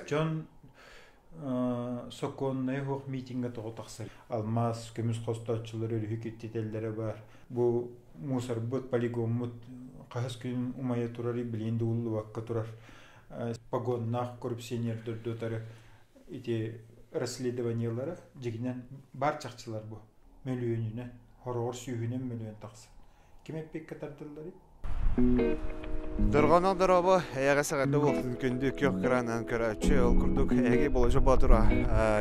Дьон сокуоннайа суох митиҥҥэ тоҕо тахсар. Алмаас, көмүс хостооччулар өрүһү киртитэллэрэ баар. Бу мусорбут, полигоммут хаһыс күн умайа турар, билигин да ууллубакка турар. Погоннаах коррупционердар утары ити расследованиелара дьигинэн баар чахчылар бу. Мөлүйүөнүнэн, хороҕор сүүһүнэн мөлүйүөн тахса. Ким эппиккэ тардылларый? Дорҕоно дорообо, эйэҕэс эҕэрдэ буолтун күндү күөх кыраанан көрөөччү. Ол курдук эһиги Боложо Боотура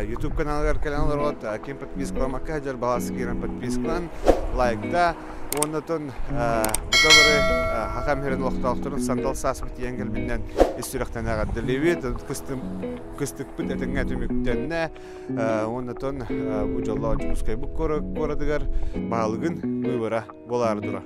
YouTube каналыгар кэлэн олорот, ким подпискаламакка сылдьар балаас киирэн подпискалан, лайкта, уоннатон бука бары хахам сирин олохтоохторун сандал сааспыт тиийэн кэлбитинэн ис сүрэхтэн эҕэрдэлиибит. Кыстыкпыт этэҥҥэ түмүктэннэ. Уоннатон бу дьоллоох Дьокуускайбыт куоратыгар баһылыгын выбора буолаары турар.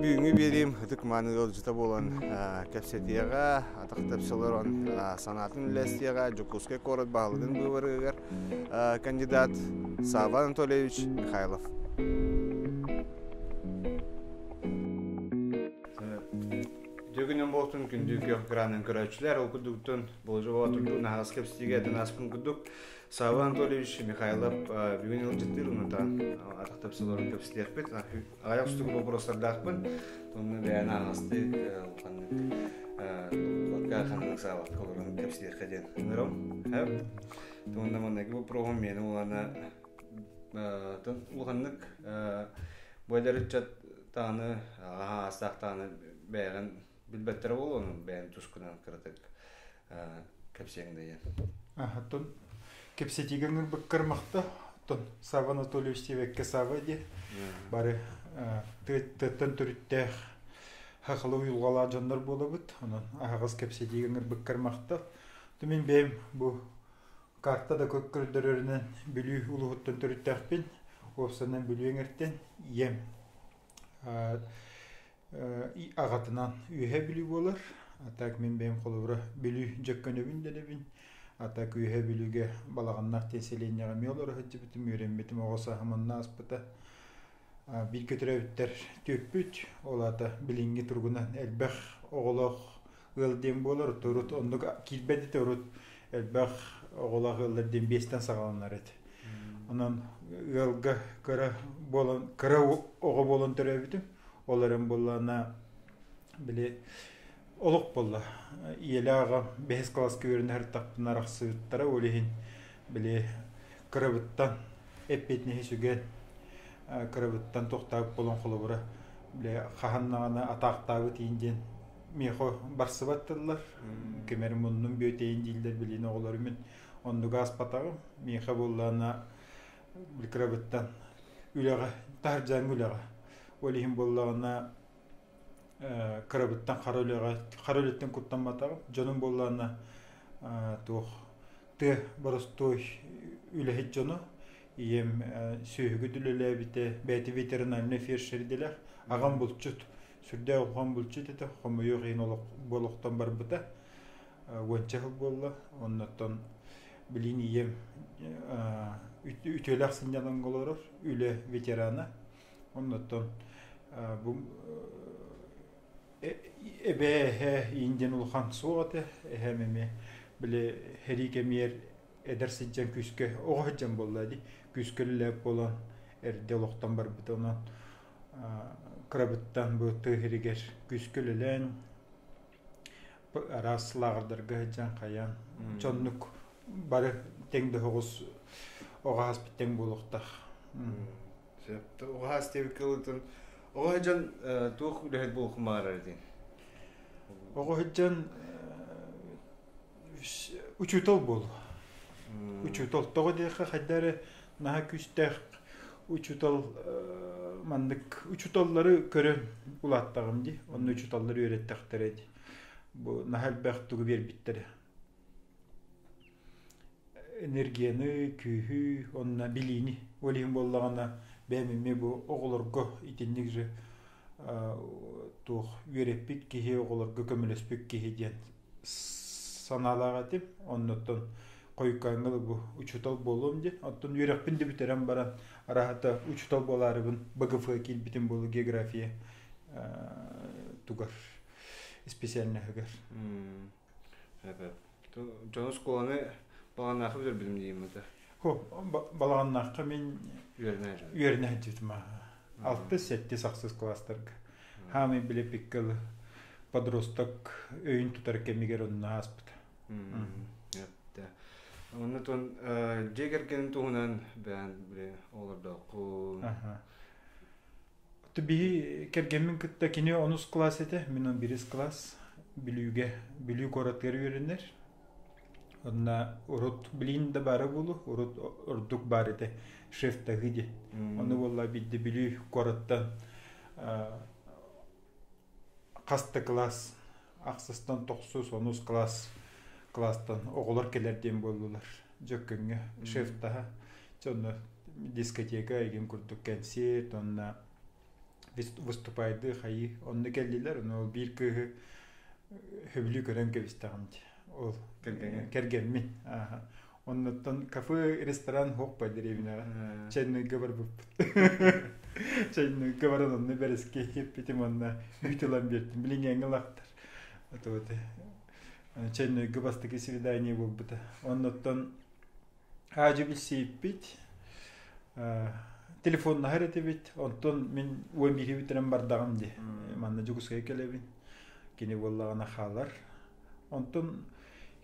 Бүгүҥҥү биэриим ытык мааны ыалдьыта буолан кэпсэтиэҕэ, атах тэпсэ олорон санаатын үллэстиэҕэ Дьокуускай куорат баһылыгын быыбарыгар кандидат Савва Анатольевич Михайлов. Үтүө буолтун күндү күөх экранын көрөөччүлэр, ол курдуктун Болжова турдун аһаҕас кэпсэтиигэ этэн ааспын курдук Савва Анатольевич Михайлов бүгүн ыалдьыттыыр онутан атах тэпсэлэрин кэпсэтиэхпит. Аҕыйах устук боппуруостардаахпын. Онно бэйэни аһаҕастык улаханнык туппакка ханнык саабакка олорон кэпсиэххэ диэн ыҥырам. Уонна манныгы боппуруоһум миэнэ улаана улаханнык бу эдэр ыччат тааны аҕа аастаах тааны бэйэҕин билбэттэрэ буолуо ону бэйэҥ тускунан кыратык кэпсиэҥ да диэн. Оттон кэпсэтиигэ ыҥырбыккар махта. Оттон Савва Анатольевич диэбэккэ Савва диэ. Бары тыаттан төрүттээх хахалы уйулҕалаах дьоннор буолабыт. Онон аһаҕас кэпсэтиигэ ыҥырбыккар махтал. Мин бэйэм бу карта да көрдөрөрүнэн Бүлүү улууһуттан төрүттээхпин. Уопсанан Бүлүү эҥэртэн ийэм аҕатынан Үөһээ Бүлүү буолар. А так мин бэйэм холобура Бүлүү Дьөккөнөбүн дэнэбин. А так Үөһээ Бүлүүгэ Балаҕаннаах диэн сэлиэнньэҕэ эмиэ олоро сылдьыбытым, үөрэммитим, оҕо сааһым онно ааспыта. Бииргэ төрөөбүттэр түөппүт, ол аата билиҥҥи туругунан элбэх оҕолоох ыал диэн буолар. Урут оннук киирбэт этэ, урут элбэх оҕолоох ыаллар диэн биэстэн саҕаланар этэ. Онон ыалга кыра буолан кыра оҕо буолан төрөөбүтүм. Ол эрэн буоллаҕына били олох буолла. Ийэлээх аҕам бэһис кылааска үөрэнэ сырыттахпына арахсыбыттара. Ол иһин били кырабыттан эппиэтинэһи сүгэн кырабыттан тохтообут буолан холобура били хаһан даҕаны атаахтаабыт иин диэн миэхэ барсыбат тыллар. Ким эрэ муннум бүөтэйин дииллэр билигин оҕолорум мин оннуга ааспатаҕым. Миэхэ буоллаҕына кырабыттан үлэҕэ, таһырдьааҥҥы үлэҕэ. Ол иһин буоллаҕына кырабыттан хара үлэҕэ, хара үлэттэн куттамматаҕым. Дьонум буоллаҕына туох тыа боростуой үлэһит дьоно. Ийэм сүөһүгүт үлэлээбитэ, бэйэтэ ветеринарнай фельдшер идэлээх. Аҕам булчут, сүрдээх улахан булчут этэ, хомойуох иһин олох буолуохтан барбыта. Уонча сыл буолла. Оннуттан билигин ийэм үтүөлээх сынньалаҥҥа олорор, үлэ ветерана. Оннуттан бу эбээ эһээ иин диэн улахан суох этэ. Эһээм эмиэ били сэрии кэмигэр эдэр сылдьан күүскэ оҕо сылдьан буолла дии күүскэ үлэлээбит буолан эрдэ олохтон барбыта. Онон кырабыттан бу тыа сиригэр күүскэ үлэлээн араас лааҕырдарга сылдьан хайаан дьоннук бары тэҥ да соҕус оҕо ааспыт тэҥ буолуохтаах. Оҕо аас диэбиккэ ылытын оҕо сылдьан туох үлэһит буолуоххун баҕарар этиҥ? Оҕо сылдьан учуутал буолуо. Учуутал тоҕо диэххэ хайда эрэ наһаа күүстээх учуутал маннык учууталлары көрөн улааттаҕым дии. Онно учууталлар үөрэттэхтэрэ дии. Бу наһаа элбэх тугу биэрбиттэрэ. Энергияны, күүһү уонна билиини. Ол иһин буоллаҕына бэйэм эмиэ бу оҕолорго итинник же туох үөрэппит киһи, оҕолорго көмөлөспүт киһи диэн санаалаах этим. Оннуттан хойуккааҥҥа бу учуутал буолуом диэн. Оттон үөрэхпин да бүтэрэн баран араһата учуутал буолаарыбын БГФ киирбитим буолу география тугар специальноһыгар. Дьону оскуоланы Балаҕаннаахха бүтэрбитим диим этэ. Хо, Балаҕаннаахха мин үөрэнэ сылдьыбытым Алтыс, сэттис, ахсыс класстарга. Хаамый биле пиккэл подросток өйүн тутар кэмигэр онно ааспыта. Онно тон дьиэ кэргэнин туһунан бэйэн биле оҕолордооххун. Биһи кэргэммин кытта кини онус класс этэ, мин он бирис класс. Бүлүүгэ, Бүлүү куоратыгар үөрэнэр. Онно урут билин да баара буолуо, урут ордук баар этэ шеф таһыы диэн. Ону буолла биирдэ Бүлүү куораттан хас да класс ахсыстан тохсус, онус класс класстан оҕолор кэлэр диэн буоллулар. Дьөккөҥҥө шеф таһа. Чэ онно дискотека игин курдук кэнсиэрт, онно выступайды хайыы онно кэллилэр, ону ол биир кыыһы хөбүлүү көрөн кэбистэҕим дии. Ол кэргэммин. Оннуттан кафе, ресторан хуоппай дэриэбинэҕэ. Чайныйга барбыппыт. Чайныйга баран онно бэрэски хиппитим онно үүт ылан биэртим. Билиҥҥээҥҥи лахтар. Вот чайныйга бастакы свидание буолбута. Оннуттан Хаадьы билсииппит, телефоннаһар этибит, онтон мин 11 бүтэрэн бардаҕым дии. Манна Дьокуускайга кэлэбин, кини буоллаҕына хаалар. Онтон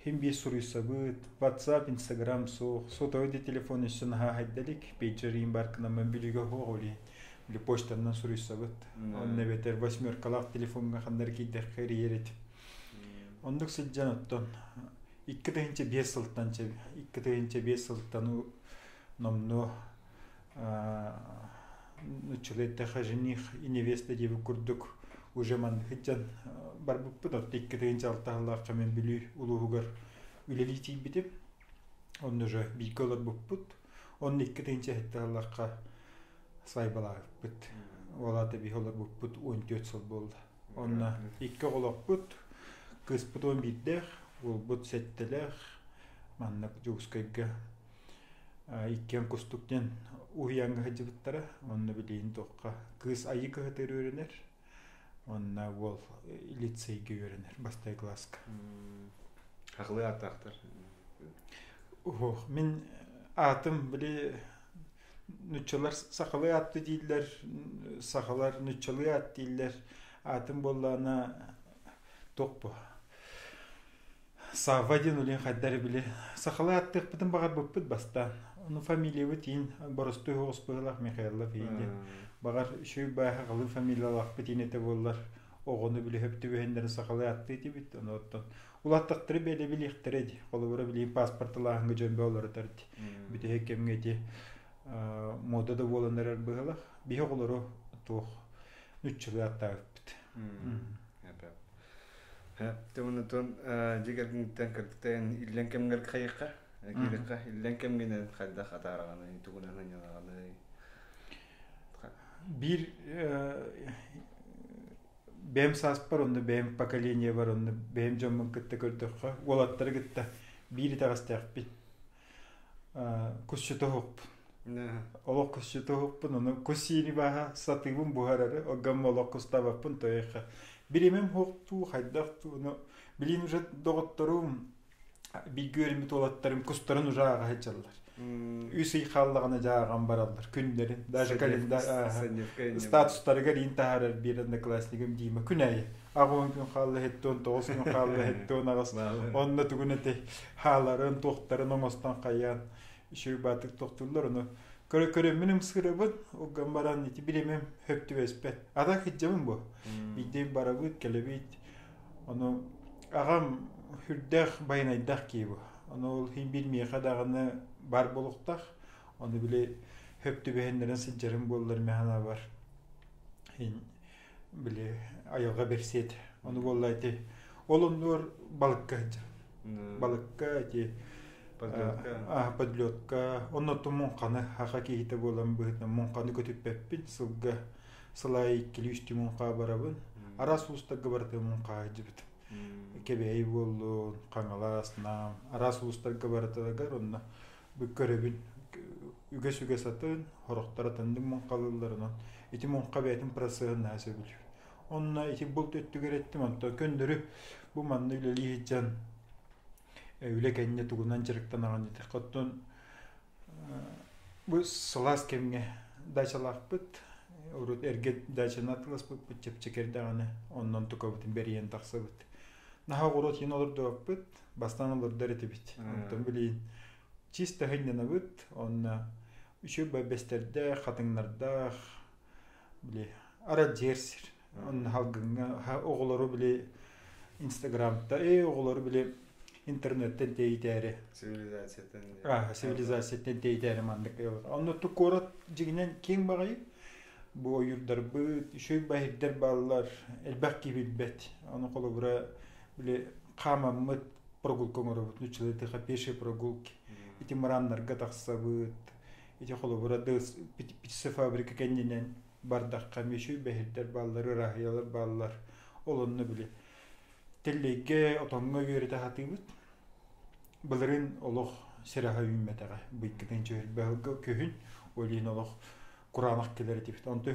хим биир суруйсабыт, WhatsApp, Instagram суох, сотовый да телефон өссө наһаа хайда илик, пейджер иин бар гынан Бүлүүгэ суох ол иһин. Били почтанан суруйсабыт. Онно эбэтэр восьмеркалаах телефоҥҥа ханна эрэ киирдэххэ эрийэр этим. Оннук сылдьан оттон 2005 сылтан 2005 сылтан номнуо нуччалыы эттэххэ жених и невеста диэбит курдук уже манна сылдьан барбыппыт. Оттон 2006 сыллаахха мен Бүлүү улууһугар үлэлии тиийбитим. Онно уже бииргэ олорбуппут. Онно 2007 сыллаахха свадьбалаабыппыт. Ол аата биһи олорбуппут 14 сыл буолла. Онно икки оҕолоохпут, кыыспыт 11-дээх, уолбут сэттэлээх. Маннык Дьокуускайга иккиэн Кустук диэн уһуйааҥҥа сылдьыбыттара. Онно билигин туохха кыыс Айыы кыһатыгар үөрэнэр. Онно уол лицейгэ үөрэнэр, бастакы кылааска. Хахылыы ааттаахтар. Уһуох, мин аатым били нуччалар сахалыы аатты дииллэр, сахалар нуччалыы аат дииллэр. Аатым буоллаҕына туох бу? Савва диэн улин хайдар били сахалыы ааттыахпытын баҕарбыппыт бастаан. Ону фамилиябыт иин боростуой оҕус быһыылаах Михайлов иин диэн. Баҕар үчүгэй баай сахалыы фамилиялаахпыт иин этэ буоллар оҕону били хөп түбэһиннэрин сахалыы ааттыы этибит. Ону оттон улааттахтары бэйэлэ билиэхтэрэ дии. Холобура билигин паспорталааһыҥҥа дьон бөҕө олорутар дии. Бүтэһик кэмҥэ ити мода да буолан эрэр быһыылаах. Биһи оҕолору туох нуччалыы ааттаабыппыт. Онтон дьиэ кэргиҥиттэн кыргыттан иллэҥ кэмҥэр хайыахха киириэххэ иллэҥ кэмҥинэн хайдах атаараҕыный тугунан сынньанаҕыный Биир бэйэм сааспар онно бэйэм поколениебар онно бэйэм дьоммун кытта көрдөххө уолаттары кытта биир итэҕэстээхпин кусчута оһохпун олох кусчута оһохпун ону кус сиини бааһа сатыыбын буһарары оггамма олох кустаабаппын тойохха биримим хуохтуу хайдах туу ну билин уже доҕотторум бииргэ үөрэммит уолаттарым кустарын уже ааҕа сылдьаллар. Үс ый хааллаҕына дьааҕан бараллар күннэрин. Даже календарь статустарыгар иин таһаарар биир одноклассникым Дима күн аайы 80 күн хаалла 79 күн хаалла 78 онно тугун этэй хааларын туохтарын оҥостон хайаан үчүгэй баатык тохтууллар ону көрө-көрөммүн ымсыырабын уган баран ити биримим хөп түбэспэт ата кыдьабын бу биирдэ барабыт кэлэбит Ону аҕам сүрдээх байанайдаах киһи бу. Ону ол иһин биир миэхэ даҕаны баар буолуохтаах. Ону били хөп түбэһиннэрэн сылдьарым буоллар мин санаабар иһин били айылҕа бэрсиэт. Ону буолла ити ол оннугар балыкка сылдьар. Балыкка ити Подлетка. Подлетка. Онно муҥханы хаха киһитэ буолан быһыытынан муҥханы көтүппэппин. Сылга сылай иккилии-үстүү муҥха барабын. Араас улуустарга барыта муҥха сылдьыбытым. Кэбээйи буоллун, Хаҥалас, Нам, араас улуустарга барытыгар онно көрөбүн үгэс-үгэс атын, сорохтор атыннык муҥхалыыллар онон ити муҥха бэйэтин процеһын наһаа сөбүлүүр. Онно ити булт өттүгэр эттим, онтон көннөрү бу манна үлэлии сылдьан үлэ кэннэ тугунан дьарыктанаҕын диэтэххэ, оттон бу сылаас кэмҥэ дачалаахпыт, урут эргэ дачаны атыыласпыппыт чэпчэки эрдэҕинэ, оннон тукабытын бэрийэн тахсабыт. Наһаа оҕуруот иһин олордубаппыт, бастаан олордор этибит. Онтон билигин чисто сынньанабыт, онно үчүгэй бэстэрдээх, хатыҥнардаах, били арадьыар сир. Онно салгыҥҥа оҕолору били инстаграмта, оҕолору били интернеттэн тэйитээри. Цивилизацияттан. Цивилизацияттан тэйитээри маннык. Онно куорат дьиҥинэн киэҥ баҕайы. Бу ойуурдарбыт, үчүгэй баһирдар бааллар, элбэх киһи билбэт. Ону холобура били хаамаммыт прогулка оҥоробут, нуччалыы пешие прогулки. Ити мырааннарга тахсабыт, ити холобура птицефабрика кэннинэн бардахха үчүгэй бэһирдэр бааллар, ырааһыйалар бааллар. Ол онно били тэллэйгэ, отоҥҥо үөрэтэ сатыыбыт. Былырыын олох сир аһа үүммэтэҕэ. Быйкытын чөһүрбэһилгэ күһүн, ол иһин олох кураанах кэлэр этибит. Онто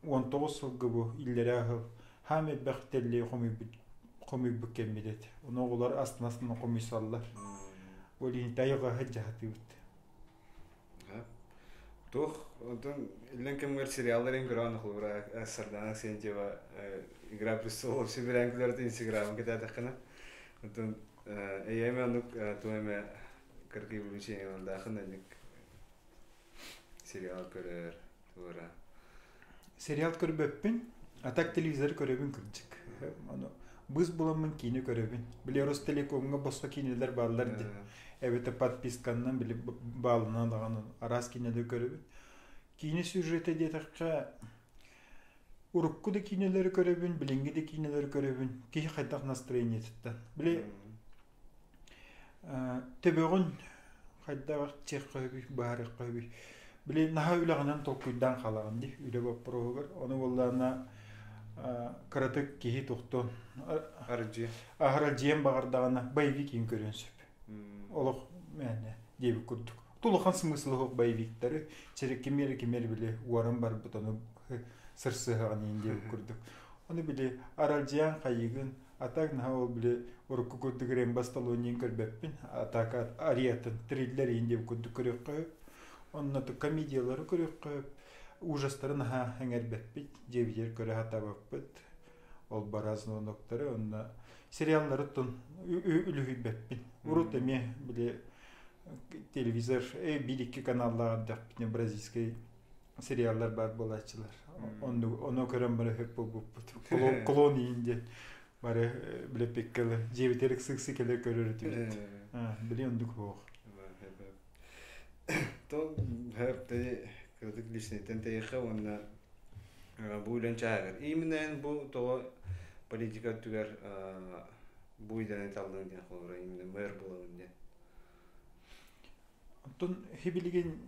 19 сылга бу иллэрээ сыл хаам элбэх тэллэйи хомуйбут хомуйбут кэммит этэ. Ону оҕолор астына-астына хомуйсаллар. Ол иһин тайҕа сылдьаһатыыбыт. Туох онтон иллэҥ кэмҥэр сериалларын көрөҕүн холобура Сардана Аксентьева «Игра престолов» сөбүлээн көрөртө инстаграмын кэтээтэххинэ онтон эйээмэ оннук туох эмэ кыргый увлечениялардаахын инник сериал көрөр туора Сериал көрбөппүн, а так телевизор көрөбүн кырдьык. Ону быыс буламмын киинэ көрөбүн. Били Ростелекомҥа босхо киинэлэр бааллар дии. Эбэтэр подписканнан били баалынан даҕаны араас киинэлэри көрөбүн. Киинэ сюжета диэтэххэ, урукку да киинэлэри көрөбүн, билиҥҥи да киинэлэри көрөбүн. Киһи хайдах настроениетыттан. Били төбөҕүн хайдах чиэххэ сөбүй, быһаарыахха сөбүй. Били наһаа үлэҕинэн толкуйдаан хаалаҕын дии үлэ боппуруоһугар. Ону буоллаҕына кыратык киһи тохтон аралдьыйан аралдьыйан баҕардаҕына боевик иин көрүөн сөп. Олох мээнэ диэбит курдук. Улахан смысла суох боевиктары кимиэрэ кимиэрэ били уоран барбыт ону сырсыһаҕын иин диэбит курдук. Ону били аралдьыйан хайыгын А так наһаа ол били урукку курдук Рэмбо Сталлоне көрбөппүн. А так ариятын триллер иин диэн курдук көрүөххэ сөп. Онно комедиялары көрүөххэ сөп. Ужастары наһаа эҥэрбэппит. Дьиэбитигэр көрө сатаабаппыт. Ол бараз ноноктары онно сериаллары тун үлүһүйбэппин. Урут эмиэ били телевизор биир-икки каналлаах эрдэхпитинэ бразильскай сериаллар баар буолааччылар. Онну ону көрөн бары хөп буолбуппут. Клон иин диэн бары билэппиккэ дьиэбитигэр ыксы-ыксы кэлэр көрөр этибит. Били ондук суох. То хэп кырдык личныйтан тэйиэхэ уонна бу үлэн чааһыгар. Именно бу тоҕо политика өттүгэр бу идэни таллыҥ диэн холобура именно мэр буолабын диэн. Оттон билигин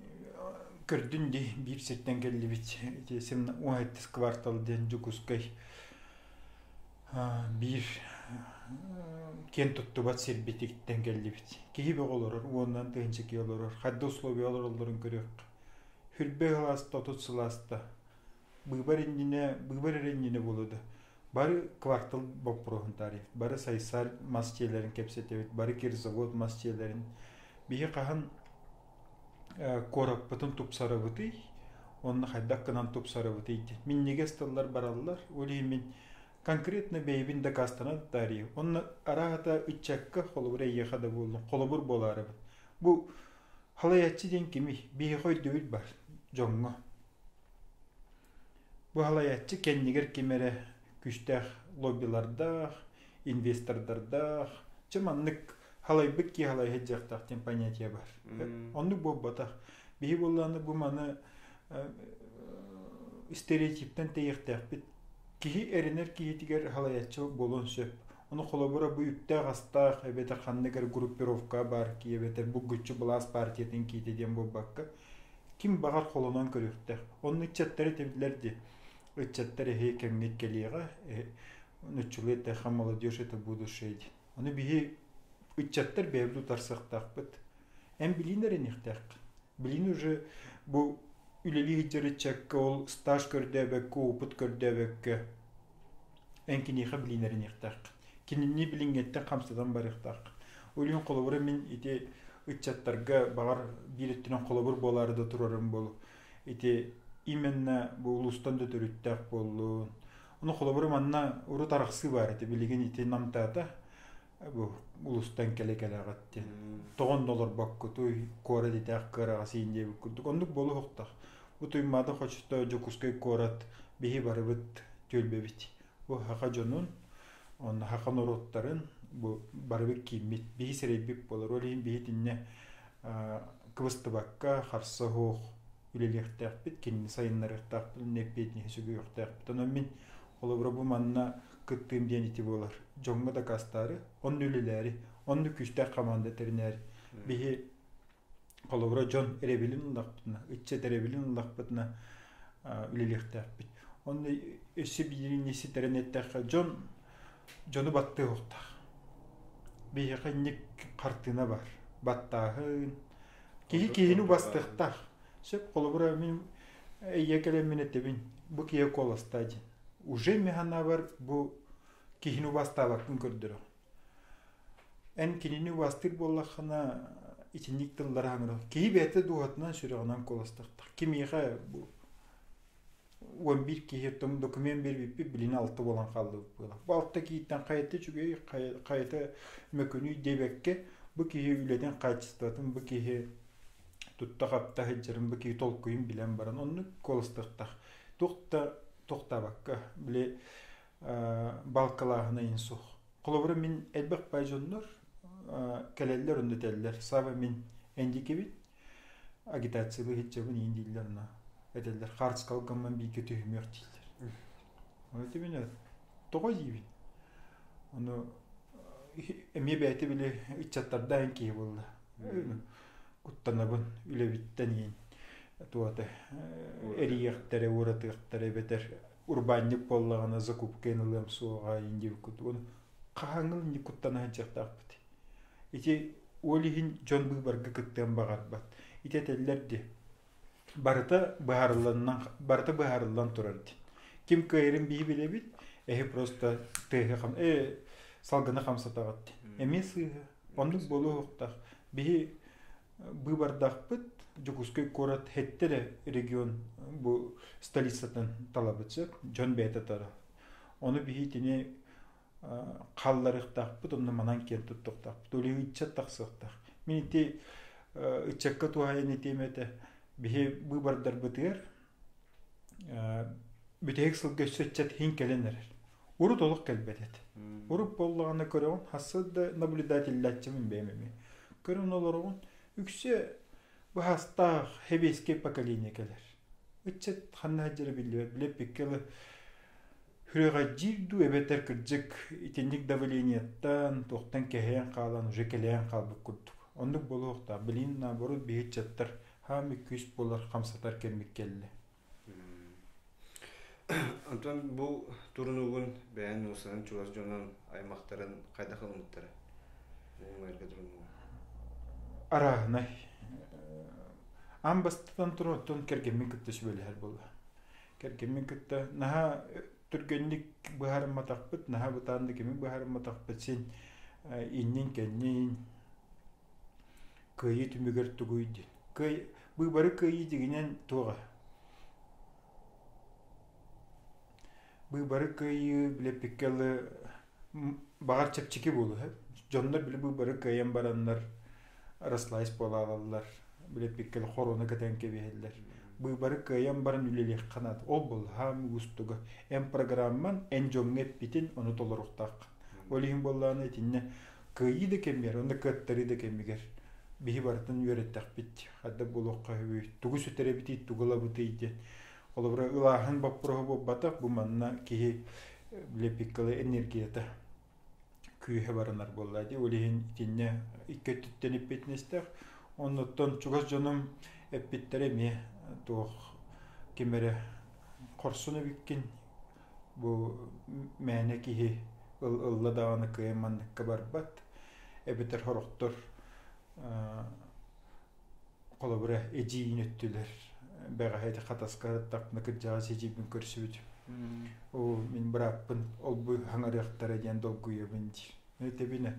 көрдүн дии биир сиртэн кэллибит. Ити 17 квартал диэн Дьокуускай биир киэн туттубат сирбититтэн кэллибит. Киһи бөҕө олорор, уонунан тыһыынча киһи олорор. Хайда условия олороллорун көрүөххэ. Хүрбэ сылааста, отут сылааста. Быыбар иннинэ, быыбар эрэ иннинэ буолуо да. Бары квартал боппуруоһун таарыйабыт. Бары Сайсар мас дьиэлэрин кэпсэтэбит, бары Кирзавод мас дьиэлэрин. Биһи хаһан куораппытын тупсарабытый, онно хайдах гынан тупсарабытый диэн. Минньигэс тыллар бараллар. Ол иһин мин конкретно бэйэбин дакаастанан таарыйым. Онно арааһата ыччакка, холобур эйиэхэ да буоллун, холобур буолаарыбын. Бу халайааччы диэн кимий? Биһиэхэ өйдөбүл бар дьоҥҥо. Бу халайааччы кэннигэр ким эрэ күүстээх лоббилардаах, инвестордардаах, чэ маннык халайбыт киһи халайа сылдьыахтаах диэн понятие бар. Оннук буолбатах. Биһи буоллаҕына бу маны стереотиптэн тэйиэхтээхпит. Киһи эрэнэр киһитигэр халайааччы буолуон сөп. Ону холобура бу үптээх-астаах эбэтэр ханнык эрэ группировка баар кии эбэтэр булгуччу былаас партиятын киитэ диэн буолбакка, ким баҕар холонон көрүөхтээх. Онно ыччаттары этибилэр дии. Ыччаттар эһи кэмҥит кэлиэҕэ, нуччалыы эттэххэ молодежь это будущее диэн. Ону биһи ыччаттар бэйэбит утарсыахтаахпыт. Эн билиин эрэниэхтээххин. Билиин уже бу үлэлии сылдьар ыччакка ол стаж көрдөөбөккө, опыт көрдөөбөккө эн киниэхэ билиин эрэниэхтээххин. Кинини билиҥҥэттэн хамсатан барыахтааххын. Ол иһин холобура мин ити ыччаттарга баҕар биир өттүнэн холобур буолаары да турарым буолуо. Ити именно бу улуустан да төрүттээх буоллун. Ону холобура манна урут арахсыы баар этэ. Билигин ити намтаата. Бу улуустан кэлэ-кэлэҕит диэн. Тоҕон да олорбоккутуй, куорат итээх кыараҕас иин диэбит курдук. Оннук буолуохтаах. Бу Туймаада хочото Дьокуускай куорат биһи барыбыт түөлбэбит. Бу саха дьонун, онно саха норуоттарын бу барыбыт кииммит, биһи сирэйбит буолар. Ол иһин биһи итиннэ кыбыстыбакка, харса суох үлэлиэхтээхпит, кинини сайыннарыахтаахпыт, иннэ эппиэтинэһи сүгүөхтээхпит. Онон мин холобура бу манна кыттыым диэн ити буолар. Дьоҥҥо дакаастаары, онно үлэлээри, онно күүстээх хамаанда тэринээри. Биһи холобура дьон эрэбилин ыллахпытына, ыччат эрэбилин ыллахпытына үлэлиэхтээхпит. Онно өссө биирин ситэрэн эттэххэ, дьон дьону баттыа суохтаах. Биһиэхэ инник хартыына бар. Баттааһын. Киһи киһини убастыахтаах. Сөп, холобура мин эйиэ кэлэммин этэбин, бу киһи куоластаа диэн. Уже мин санаабар бу киһини убастаабаккын көрдөрөҕүн. Эн кинини убастыыр буоллаххына итинник тыллары хаҥырал. Киһи бэйэтэ дууһатынан, сүрэҕинэн куоластыахтаах. Кимиэхэ бу 11 киһи оттон документ биэрбиппит билин алта буолан хааллыбыт буолар. Бу алта киһиттэн хайата үчүгэй, хайата мөкүнүй диэбэккэ, бу киһи үлэтин хаачыстыбатын, бу киһи тутта-хапта сылдьарын, бу киһи толкуйун билэн баран оннук куоластыахтаах. Туох да тохтообокко, били балкалааһына иһин суох. Холобура мин элбэх бай дьоннор кэлэллэр онно этэллэр. Саба мин эндикибит агитациялыы сылдьабын иин дииллэр онно этэллэр. Хаарчыкалгаммын бииргэ түһүмүөх дииллэр. Оны тибин тоҕо диибин. Ону эмиэ бэйэтэ били ыччаттардаан киһи буолла. Куттанабын үлэбиттэн иин туота эрийиэхтэрэ, уратыахтара эбэтэр урбаанньык буоллаҕына закупкайын ылыам суоҕа иин диэбит курдук. Хаһааҥҥы инник куттана сылдьыахтаахпыт. Ити ол иһин дьон быыбарга кыттыан баҕарбат. Ити этэллэр дии. Барыта быһаарылланнан барыта быһаарыллан турар дии. Ким кыайарын биһи билэбит, эһи просто тыаһы хам салгыны хамсатаҕыт дии. Эмиэ сыыһа. Оннук буолуохтаах. Биһи быыбардаахпыт Дьокуускай куорат хэттэрэ регион бу столицатын талабыт сөп, дьон бэйэтэ тара. Ону биһи итини хаалларыахтаахпыт, онно манан киэн туттуохтаахпыт. Ол иһин ыччат тахсыахтаах. Мин ити ыччакка туһаайан этиэм этэ, биһи быыбардарбытыгар бүтэһик сылга өссө ыччат иһин кэлэн эрэр. Урут олох кэлбэт этэ. Урут буоллаҕына көрөҕүн, хасса да наблюдателлээччимин бэйэм эмиэ. Көрөн олороҕун, үксэ быһаастаах сэбиэскэй поколение кэлэр. Ыччат ханна сылдьара биллибэт. Билэппиккэ дылы Сүрэҕэлдьиир дуу эбэтэр кырдьык итинник давлениеттан, туохтан кэһэйэн хаалан уже кэлэйэн хаалбыт курдук. Оннук буолуохтаах. Билигин наоборот биһи ыччаттар хаамый күүс буолар хамсатар кэммит кэллэ. Онтон бу турунуугун бэйэн уусанан чугас дьонун, аймахтарын хайдах ылыммыттара? Уҥуорга турунуугун. Арааһынай. Аан бастатан туран оттон кэргэммин кытта сүбэлэһэр буолла. Кэргэммин кытта наһаа түргэнник быһаарымматахпыт, наһаа бытааннык эмиэ быһаарымматахпыт син иннин-кэннин кыайыы түмүгэр тугуй диэн. Кыай быыбары кыайыы дьиҥинэн туоҕа. Быыбары кыайыы билэппиккэ дылы баҕар чэпчэки буолуо Дьоннор били быыбары кыайан бараннар расслайс буолаалаллар, билэппиккэ хоруона кэтэн кэбиһэллэр. Быыбары кыайан баран үлэлиэххэ наада. Ол буолла уустуга. Эн программан, эн дьоҥҥо эппитин, ону толоруохтааххын. Ол иһин буоллаҕына итиннэ кыайыы да кэмигэр, уонна кыаттарыы да кэмигэр биһи барытын үөрэттэхпит. Хайдах буолуохха үһү, тугу сүтэрэбитий, тугу ылабытый диэн. Холобура, ылааһын боппуруоһа буолбатах, бу манна киһи билэппиккэ энергията. күүһэ баранар буолла дии. Ол иһин итиннэ икки өттүттэн эппиэтинэстээх. Оннуттан чугас дьонум эппиттэрэ эмиэ туох ким эрэ хорсун эбиккин бу мээнэ киһи ылла даҕаны кыайан манныкка барбат эбэтэр сорохтор холобура эдьиийин өттүлэр бэҕэһээ ити Хатаска сырыттахпына кырдьаҕас эдьиийбин көрсүбүтүм оо мин бырааппын ол-бу саҥарыахтара диэн долгуйабын диир этэбинэ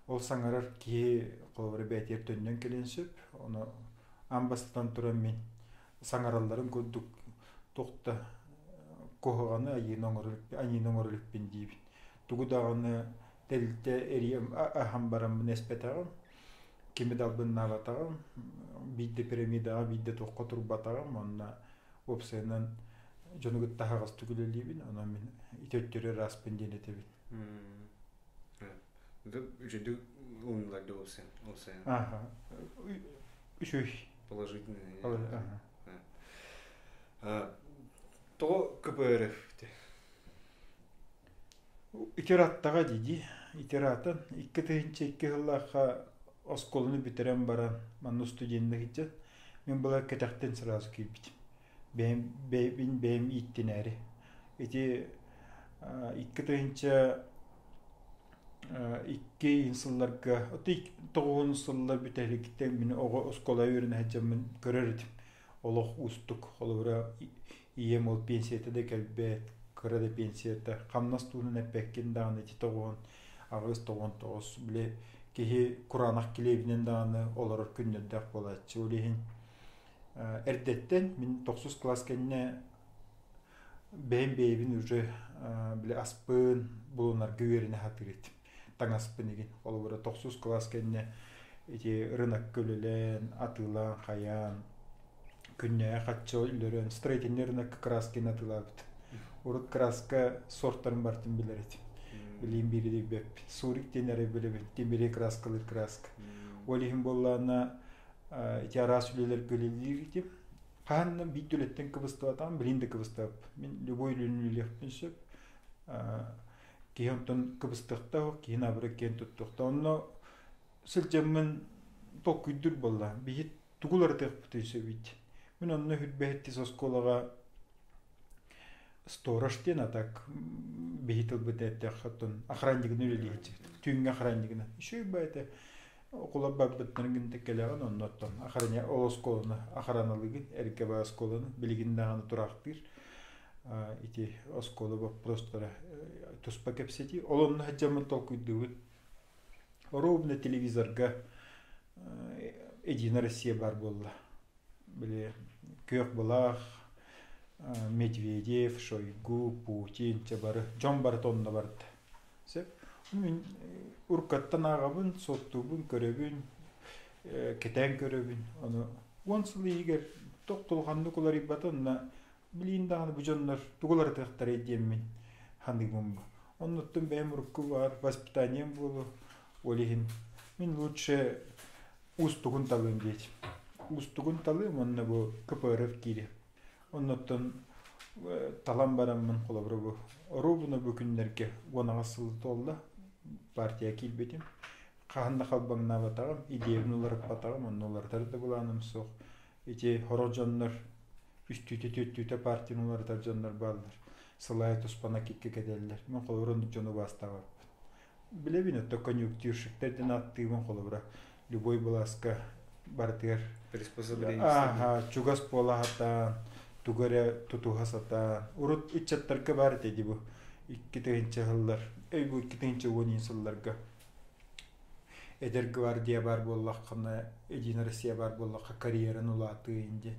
ол саҥарар киһи холобура бэйэтигэр төннөн кэлиэн сөп ону аан бастатан туран мин саҥаралларын курдук туох да куһаҕаны айыыны оҥорор аньыыны оҥорор иликпин диибин тугу даҕаны тэрилтэ эрийэн аһан бараммын эспэтэҕим кими да албыннаабатаҕым биирдэ пирамидаҕа биирдэ туохха турбатаҕым уонна уопсайынан дьону кытта аһаҕастык үлэлиибин онон мин ити өттүгэр ырааспын диэн этэбин Үчүгэй ылыннылар да ол сайын. Ааха. Үчүгэй. Положительный. Тоҕо КПРФ Итираттаҕа дии Итиратын 2002 сыллаахха оскуоланы бүтэрэн баран манна студеннык сылдьан мин былыр кэтэхтэн сразу киирбитим. Бэйэм бэйэбин бэйэм ииттинээри. Ити 2002 сылларга тоҕуһун сыллар бүтэһигиттэн мин оҕо оскуола үөрэнэ сылдьаммын көрөр этим. Олох уустук. Холобура ийэм ол пенсията да кэлбэт, кыра да пенсията. Хамнас туһунан эппэккин даҕаны ити тоҕуһун аҕыс тоҕуон тоҕус били киһи кураанах килиэбинэн даҕаны олорор күннэрдээх буолааччы. Ол иһин эрдэттэн мин тохсус кылаас кэннэ бэйэм бэйэбин уже били аспын булунарга үөрэнэ сатыыр этим таҥаспын игин холобура тохсус кылаас кэннэ ити рынокка үлэлээн атыылаан хайаан күннээҕи хаччы өлөрөн строительный рынокка красканы атыылаабыт урут краска сортарын барытын билэр этим билиим биири билбэппин сурик диэн эрэ билэбин тимири краскалыыр краска ол иһин буоллаҕына ити араас үлэлэргэ үлэлиир этим. Хаһан да биир үлэттэн кыбыстыбатаҕым, билин да кыбыстыбаппын. Мин любой үлэни үлэлиэхпин сөп. Киһи онтон кыбыстыахтаах, киһи наоборот киэн туттуохтаах. Онно сылдьаммын толкуйдуур буолла. Биһи тугу уларытыахпытый сөбүй? Мин онно хүрбэһиттис оскуолаҕа сторож диэн а так биһи тылбыт эттээх оттон охраннигын үлэлиэччибит. Түүҥҥэ охраннигынан. Үчүгэй баа этэ. Окулар барбыттарын гинтэ кэлэҕин оннуттан охраня ол оскуоланы охраналыгын эргэ баа оскуоланы билигин даҕаны тураахтыыр ити оскуола боппуруостара туспа кэпсэтии ол онно сылдьаммын толкуйдуубут ровно телевизорга Единая Россия баар буолла били күөх былаах Медведев, Шойгу, Путин чэ бары дьон барыта онно барда Сөп. Мин уруккаттан ааҕабын, суоттуубун, көрөбүн, кэтээн көрөбүн. Ону 10 сыл иһигэр тохтулҕаннык уларыйбата онно билиин даҕаны бу дьоннор тугу уларытыахтарай диэммин саныыбын бу. Оннуттан бэйэм урукку баар воспитанием буолуо ол иһин мин лучше уустугун талыам диэтим. Уустугун талыам уонна бу КПРФ киириэм. Оннуттан талан бараммын холобура бу оруобуна бу күннэргэ 18 сыл туолла партия киирбитим. Хаһан да халбаҥнаабатаҕым, идеябын уларыппатаҕым, онно уларытар да былааным суох. Ити сорох дьоннор үстүүтэ түөртүүтэ партияны уларытар дьоннор бааллар. Сылайа туспана кикки кэтэллэр. Мин холобура оннук дьону убаастаабаппын. Билэбин өттө конъюнктурщиктар диэн ааттыыбын холобура любой былааска барытыгар приспособление чугас буола сатаан тугу эрэ тутуһа сатаан урут ыччаттарга баар этэ дии бу 2000 сыллар эй бу 2010 сылларга эдэр гвардия баар буоллаххына Единая Россия баар буоллахха карьераны улаатыы диэн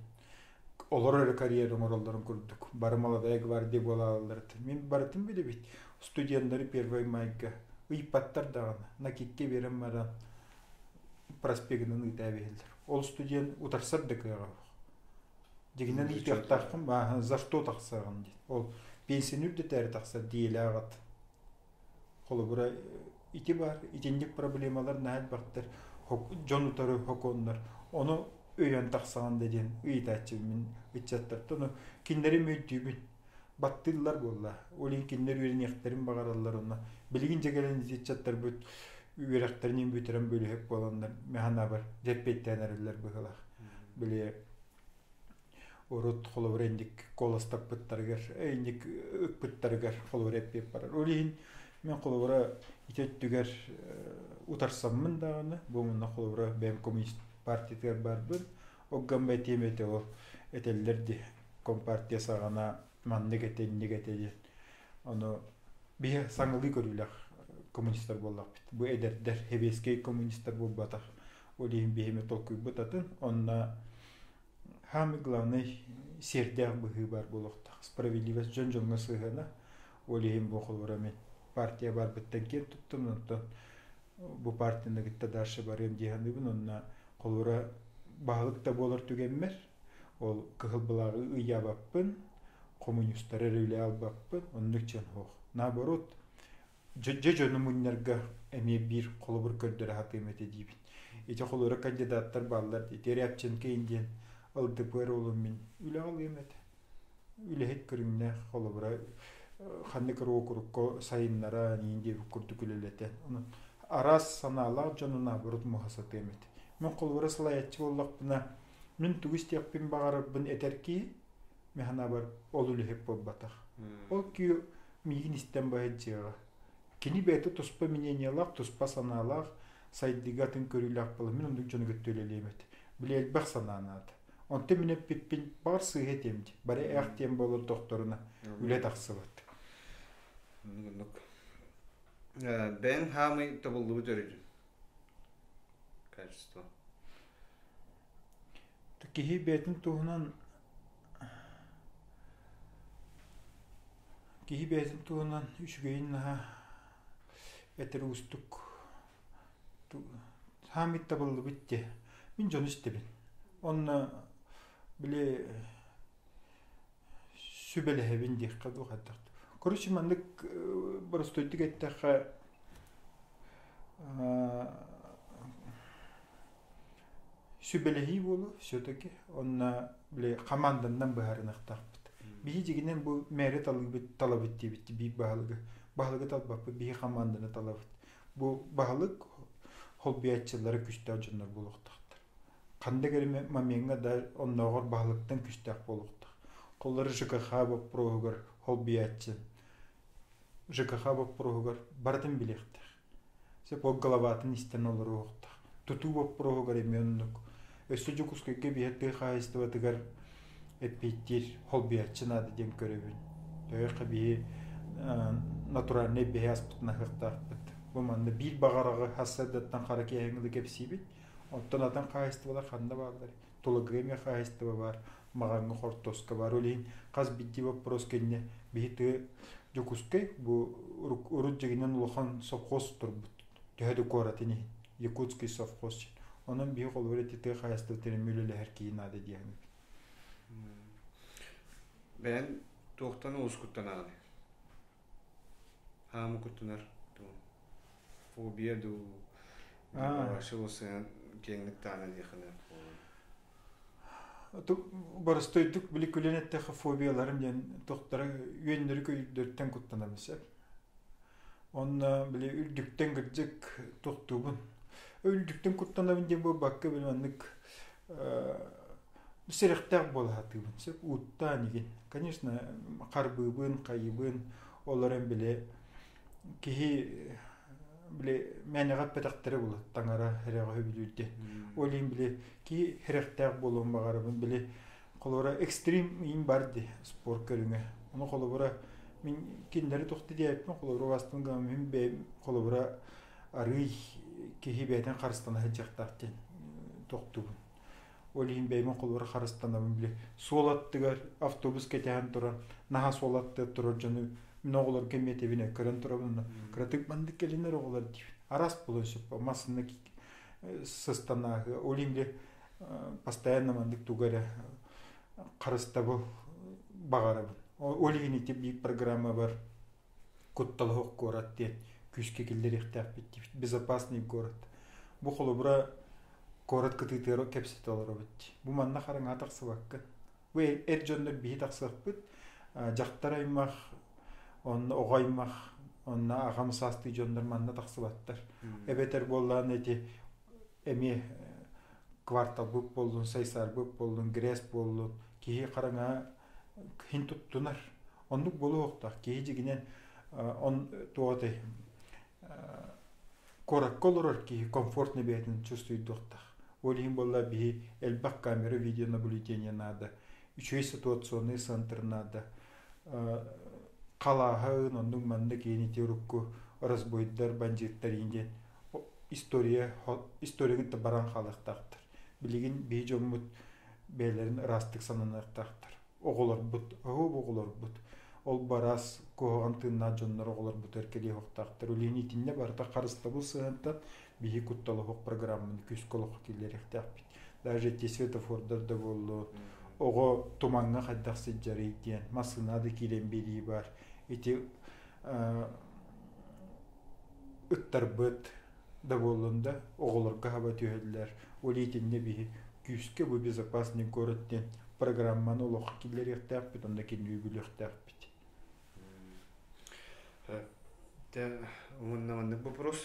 олор эрэ карьера оҥороллорун курдук бары молодая гвардия буолааллар мин барытын билэбит студеннары первый майга ыйпаттар даҕаны накидка биэрэн баран проспегынан ыытаа биһэллэр ол студент утарсар да кыаҕа суох дьигинэн ыытыахтааххын бааһын за что тахсаҕын диэн ол пенсияны үрдэтээри тахсар диэлээх ат Холобура, ити баар, итинник проблемалар наһаа элбэхтэр, дьон утары хокуоннар. Ону өйөөн тахсаҕын да диэн ыйытааччыбын мин ыччаттартан. Ону кинилэри өйдүүбүн. Баттыыллар буолла. Ол иһин кинилэр үөрэниэхтэрин баҕараллар онно. Билигин дьэ кэлэн ыччаттарбыт үөрэхтэрин бүтэрэн бөлүһүөк буоланнар мин санаабар дьэппиэттээн эрэллэр быһыылаах. Били урут холобура инник куоластаппыттарыгар, инник ыкпыттарыгар холобура эппиэт барар. Ол иһин мин холобура ити өттүгэр утарсаммын даҕаны, бу мунна холобура бэйэм коммунист партиятыгар барбын, Оггам этиэм этэ ол этэллэр дии компартия саҕана маннык этэ инник этэ диэн. Ону биһи саҥалыы көрүүлээх коммунистар буоллахпыт. Бу эдэрдэр сэбиэскэй коммунистар буолбатах. Ол иһин биһими толкуйбут атын. Онно самый главный сиэрдээх быһыы баар буолуохтаах. Справедливость дьон дьоҥҥо сыһыана. Ол иһин бу холобура мин партия барбыттан киэн туттум. Онтон бу партияны кытта дальше барыам дии саныыбын. Онно холобура баһылык да буолар түгэммэр ол кыһыл былааҕы ыйаабаппын, хомуньуустары эрэ үлэ албаппын, оннук дьон суох. Наоборот, дьэ дьону мунньарга эмиэ биир холобур көрдөрө сатыам этэ диибин. Ити холобура кандидаттар бааллар. Ити Рябченко диэн ЛДПР уолун мин үлэҕэ ылыам этэ. Үлэһит көрүҥнээх холобура ханнык эрэ уокурукка сайыннара иин диэбит курдук үлэлэтэн. Онон араас санаалаах дьону наоборот муһа сатыам этэ. Мин холобура салайааччы буоллахпына, мин тугу истиэхпин баҕарарбын этэр киһи, мин санаабар ол үлэһит буолбатах. Ол киһи миигин истэн баһыйдьыаҕа. Кини бэйэтэ туспа мнениелаах, туспа санаалаах, сайдыыга атын көрүүлээх буолан мин оннук дьону кытта үлэлиэм этэ. Били элбэх санаа наада. Онтон мин эппиппин баҕар сыыһа этиэм дии. Бары ээх диэн буолар дохторуна үлэ тахсыбат. Оннук. Бэйэҥ хаамый тобуллубут өрүтүн. Качество. Киһи бэйэтин туһунан киһи бэйэтин туһунан үчүгэйин наһаа этэр уустук. Хаамый табыллыбыт дии. Мин дьону истэбин. Онно били сүбэлэһэбин диэххэ дуу хайдах. Короче, маннык боростуойдук эттэххэ сүбэлэһии буолуо все-таки. Онно били хамаанданнан быһаарыныахтаахпыт. Биһи дьигинэн бу мээри талыыбыт талабыт диэбит биир баһылыгы. Баһылыгы талбаппыт, биһи хамаанданы талабыт. Бу баһылык холбуйааччылара күстээх дьоннор буолуохтаахтар. Ханнык эрэ момеҥҥа да оннооҕор баһылыктан күстээх буолуохтаах. Холлору ЖКХ боппуруоһугар холбуйааччы ЖКХ боппуруоһугар барытын билиэхтээх. Сөп ол главатын истэн олоруохтаах. Тутуу боппуруоһугар эмиэ оннук. Өссө Дьокуускайга биһи тыа хаһаайыстыбатыгар эппиэттиир холбуйааччы наада диэн көрөбүн. Төһө биһи натуральнай биһи аспытын аһыахтаахпыт. Бу манна биир баҕараҕы хассардаттан хара киэһэҥҥи кэпсиибит. Оттон атын хаһаайыстыбалар ханна бааллар? Тулагы эмиэ хаһаайыстыба баар, Маҕаҥҥа хортуоска баар. Ол иһин хас биирдии боппуруос кэннэ биһи тыа Дьокуускай бу урут дьигинэн улахан совхоз турбут. Төһө да куоратын иһин. Якутский совхоз. Онон биһи холобур ити тыа хаһаайыстыбатын эмиэ үлэлэһэр киһи наада диэхин. Бэйэн туохтан олус куттанаҕыный? Хаамы куттанар дуу? Фобия дуу? Вообще сыһыан киэҥник таана диэххинэ Боростуойдук били күлэн эттэххэ фобияларым диэн тохтара үөннэри көйүрдэртэн куттанабын сөп. Онно били үрдүктэн кырдьык тохтуубун. Үрдүктэн куттанабын диэн буолбакка били маннык сэрэхтээх буола сатыыбын. Сөп ууттаан игин. Конечно, харбыыбын, хайыбын, олорон били киһи били мээнэҕэ эппэтэхтэрэ буолар таҥара эрэҕэ сөбүлүүр диэн. Ол иһин били киһи сэрэхтээх буолуон баҕарабын. Били холобура экстрим иин бар дии спорт көрүҥэ. Ону холобура мин кинилэри тохто диэбиппин холобура убаастым гынан мин бэйэм холобура арыый киһи бэйэтин харыстана сылдьыахтаах диэн тохтуубун. Ол иһин бэйэбин холобура харыстанабын били суол аттыгар автобус кэтэһэн туран наһаа суол аттыгар турар дьону мин оҕолорго эмиэ этэбин көрөн турабын кыратык маннык кэлинэр оҕолор диибин араас буолуон сөп массыына сыстанааһы ол иһин били постоянно маннык тугу эрэ харыстабыл баҕарабын. Ол иһин ити биир программабар куттал суох куорат диэн күүскэ киллэриэхтээхпит диибит. Безопасный город. Бу холобура куорат кытыытыгар кэпсэтэ олоробут дии. Бу манна хараҥаҕа тахсыбаккын. Бу эр дьоннор биһи тахсыахпыт. Дьахтар аймах, онно оҕо аймах, онно аҕам саастыы дьоннор манна тахсыбаттар. Эбэтэр буоллаҕына ити эмиэ кварталбыт буоллун, сайсаарбыт буоллун, ГРЭС буоллун, киһи хараҥа иһин туттунар. Оннук буолуохтаах. Киһи дьигинэн он туотай куоракка олорор киһи комфортно бэйэтин чувствуйдуохтаах. Ол иһин буолла биһи элбэх камера видеонаблюдение наада, үчүгэй ситуационный центр наада. Халааһын, оннук маннык иин ити урукку разбойдар, бандьыыттар иин диэн история история кытта баран хаалыахтаахтар. Билигин биһи дьоммут бэйэлэрин ыраастык сананыахтаахтар. Оҕолорбут, оһуоб оҕолорбут, ол бараас куһаҕан тыыннаах дьоннор оҕолорбутугар кэлиэхтаахтар. Үлэһин итиннэ барыта харыстабыл сыһыантан биһи куттал оһох программаны күүскэ олоххо киллэриэхтээхпит. Даже эти светофордар да буоллун, оҕо тумаҥҥа хайдах сылдьарый диэн, массыына да киирэн биэрии баар. Ити ыттарбыт да буоллун да, оҕолорго хаба түһэллэр. Ол итиннэ биһи күүскэ бу безопасный город диэн программаны олоххо киллэриэхтээхпит, онно кинини үбүлүөхтээхпит. Те уонна маннык вопрос.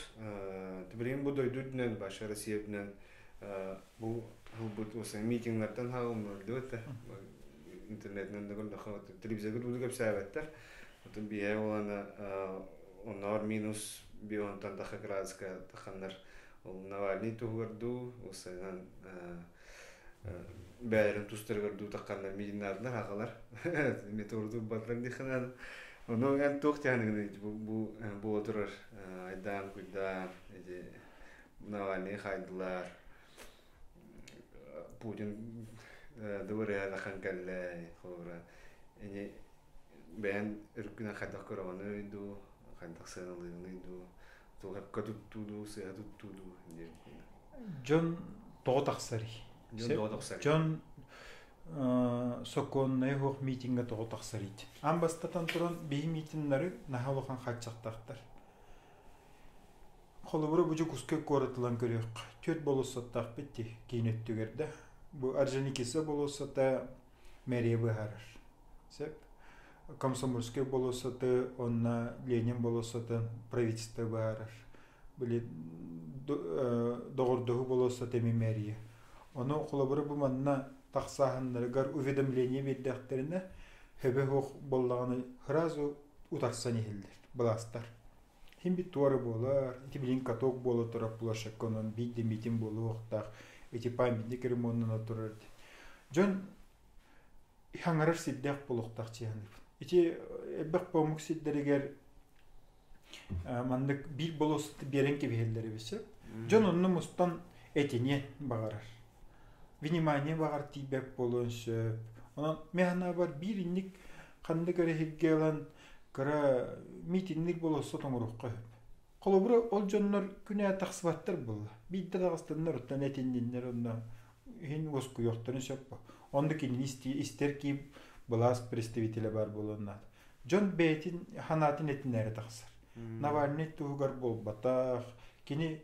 Билигин бу дойду үрдүнэн, баша Россия үрдүнэн бу ылбыт осы митинглартан хаалыммылдыбыт да интернетинэн да көрдөххө телевизорга дуу кэпсээбэттэр. Отон биһэ олана онноор минус бионтан таха градуска таханнар ол Навальный туһугар дуу осынан бэйэлэрин тустарыгар дуу тахханнар митиннаатылар аҕалар метеорду батлар диханан ону эн туох тиһаныгын бу бу буола турар айдаан куйдаан эти Навальный хайдылар Путин дыбырыа тахан кэллэ холобура ини бэйэн өркүнэн хайдах көрөҕүнүй дуу хайдах сыаналыыгыный дуу туохапка туттуу дуу сыыһа туттуу дуу диэн Дьон тоҕо тахсарый? Дьон тоҕо тахсарый? Дьон сокуоннай суох митингэ тоҕо тахсарый? Аан бастатан туран биһи митиннары наһаа улахан хааччахтаахтар. Холобура бу Дьокуускай куорат ылан көрүөххэ. Түөрт болуоссаттаахпыт дии киин өттүгэр да. Бу Орджоникидзе болуоссата мэрия быһаарар. Сөп. Комсомольскай болуоссаты уонна Ленин болуоссатын правительство быһаарар. Били доҕордоһуу болуоссата эмиэ мэрия. Ону холобура бу манна тахсааһыннарыгар уведомление биэрдэхтэринэ хөбө суох буоллаҕына сразу утарсан иһиллэр былаастар. Хин бит туора буолар, ити билин каток буола турар площадка онон биир да митинг буолуохтаах, ити памятник ремоннана турар. Дьон хаҥарар сирдээх буолуохтаах чиһаныбын. Ити элбэх помук сирдэригэр маннык биир болуоссаты биэрэн кэбиһэллэр эбит сөп. Дьон онно мустан этиниэн баҕарар. Внимание баҕар тиийбэт буолуон сөп. Онон мин санаабар биир инник ханнык эрэ сиргэ ылан кыра митинник болуоссат оҥоруохха сөп. Холобура, ол дьоннор күнэ тахсыбаттар буолла. Биирдэ таҕыстыннар, оттон этинниннэр онно иһин уоскуйуохтарын сөп. Онно кинини истэр киим былаас представителэ баар буолуон наада. Дьон бэйэтин санаатын этинээри тахсар. Навальный туһугар буолбатах, кини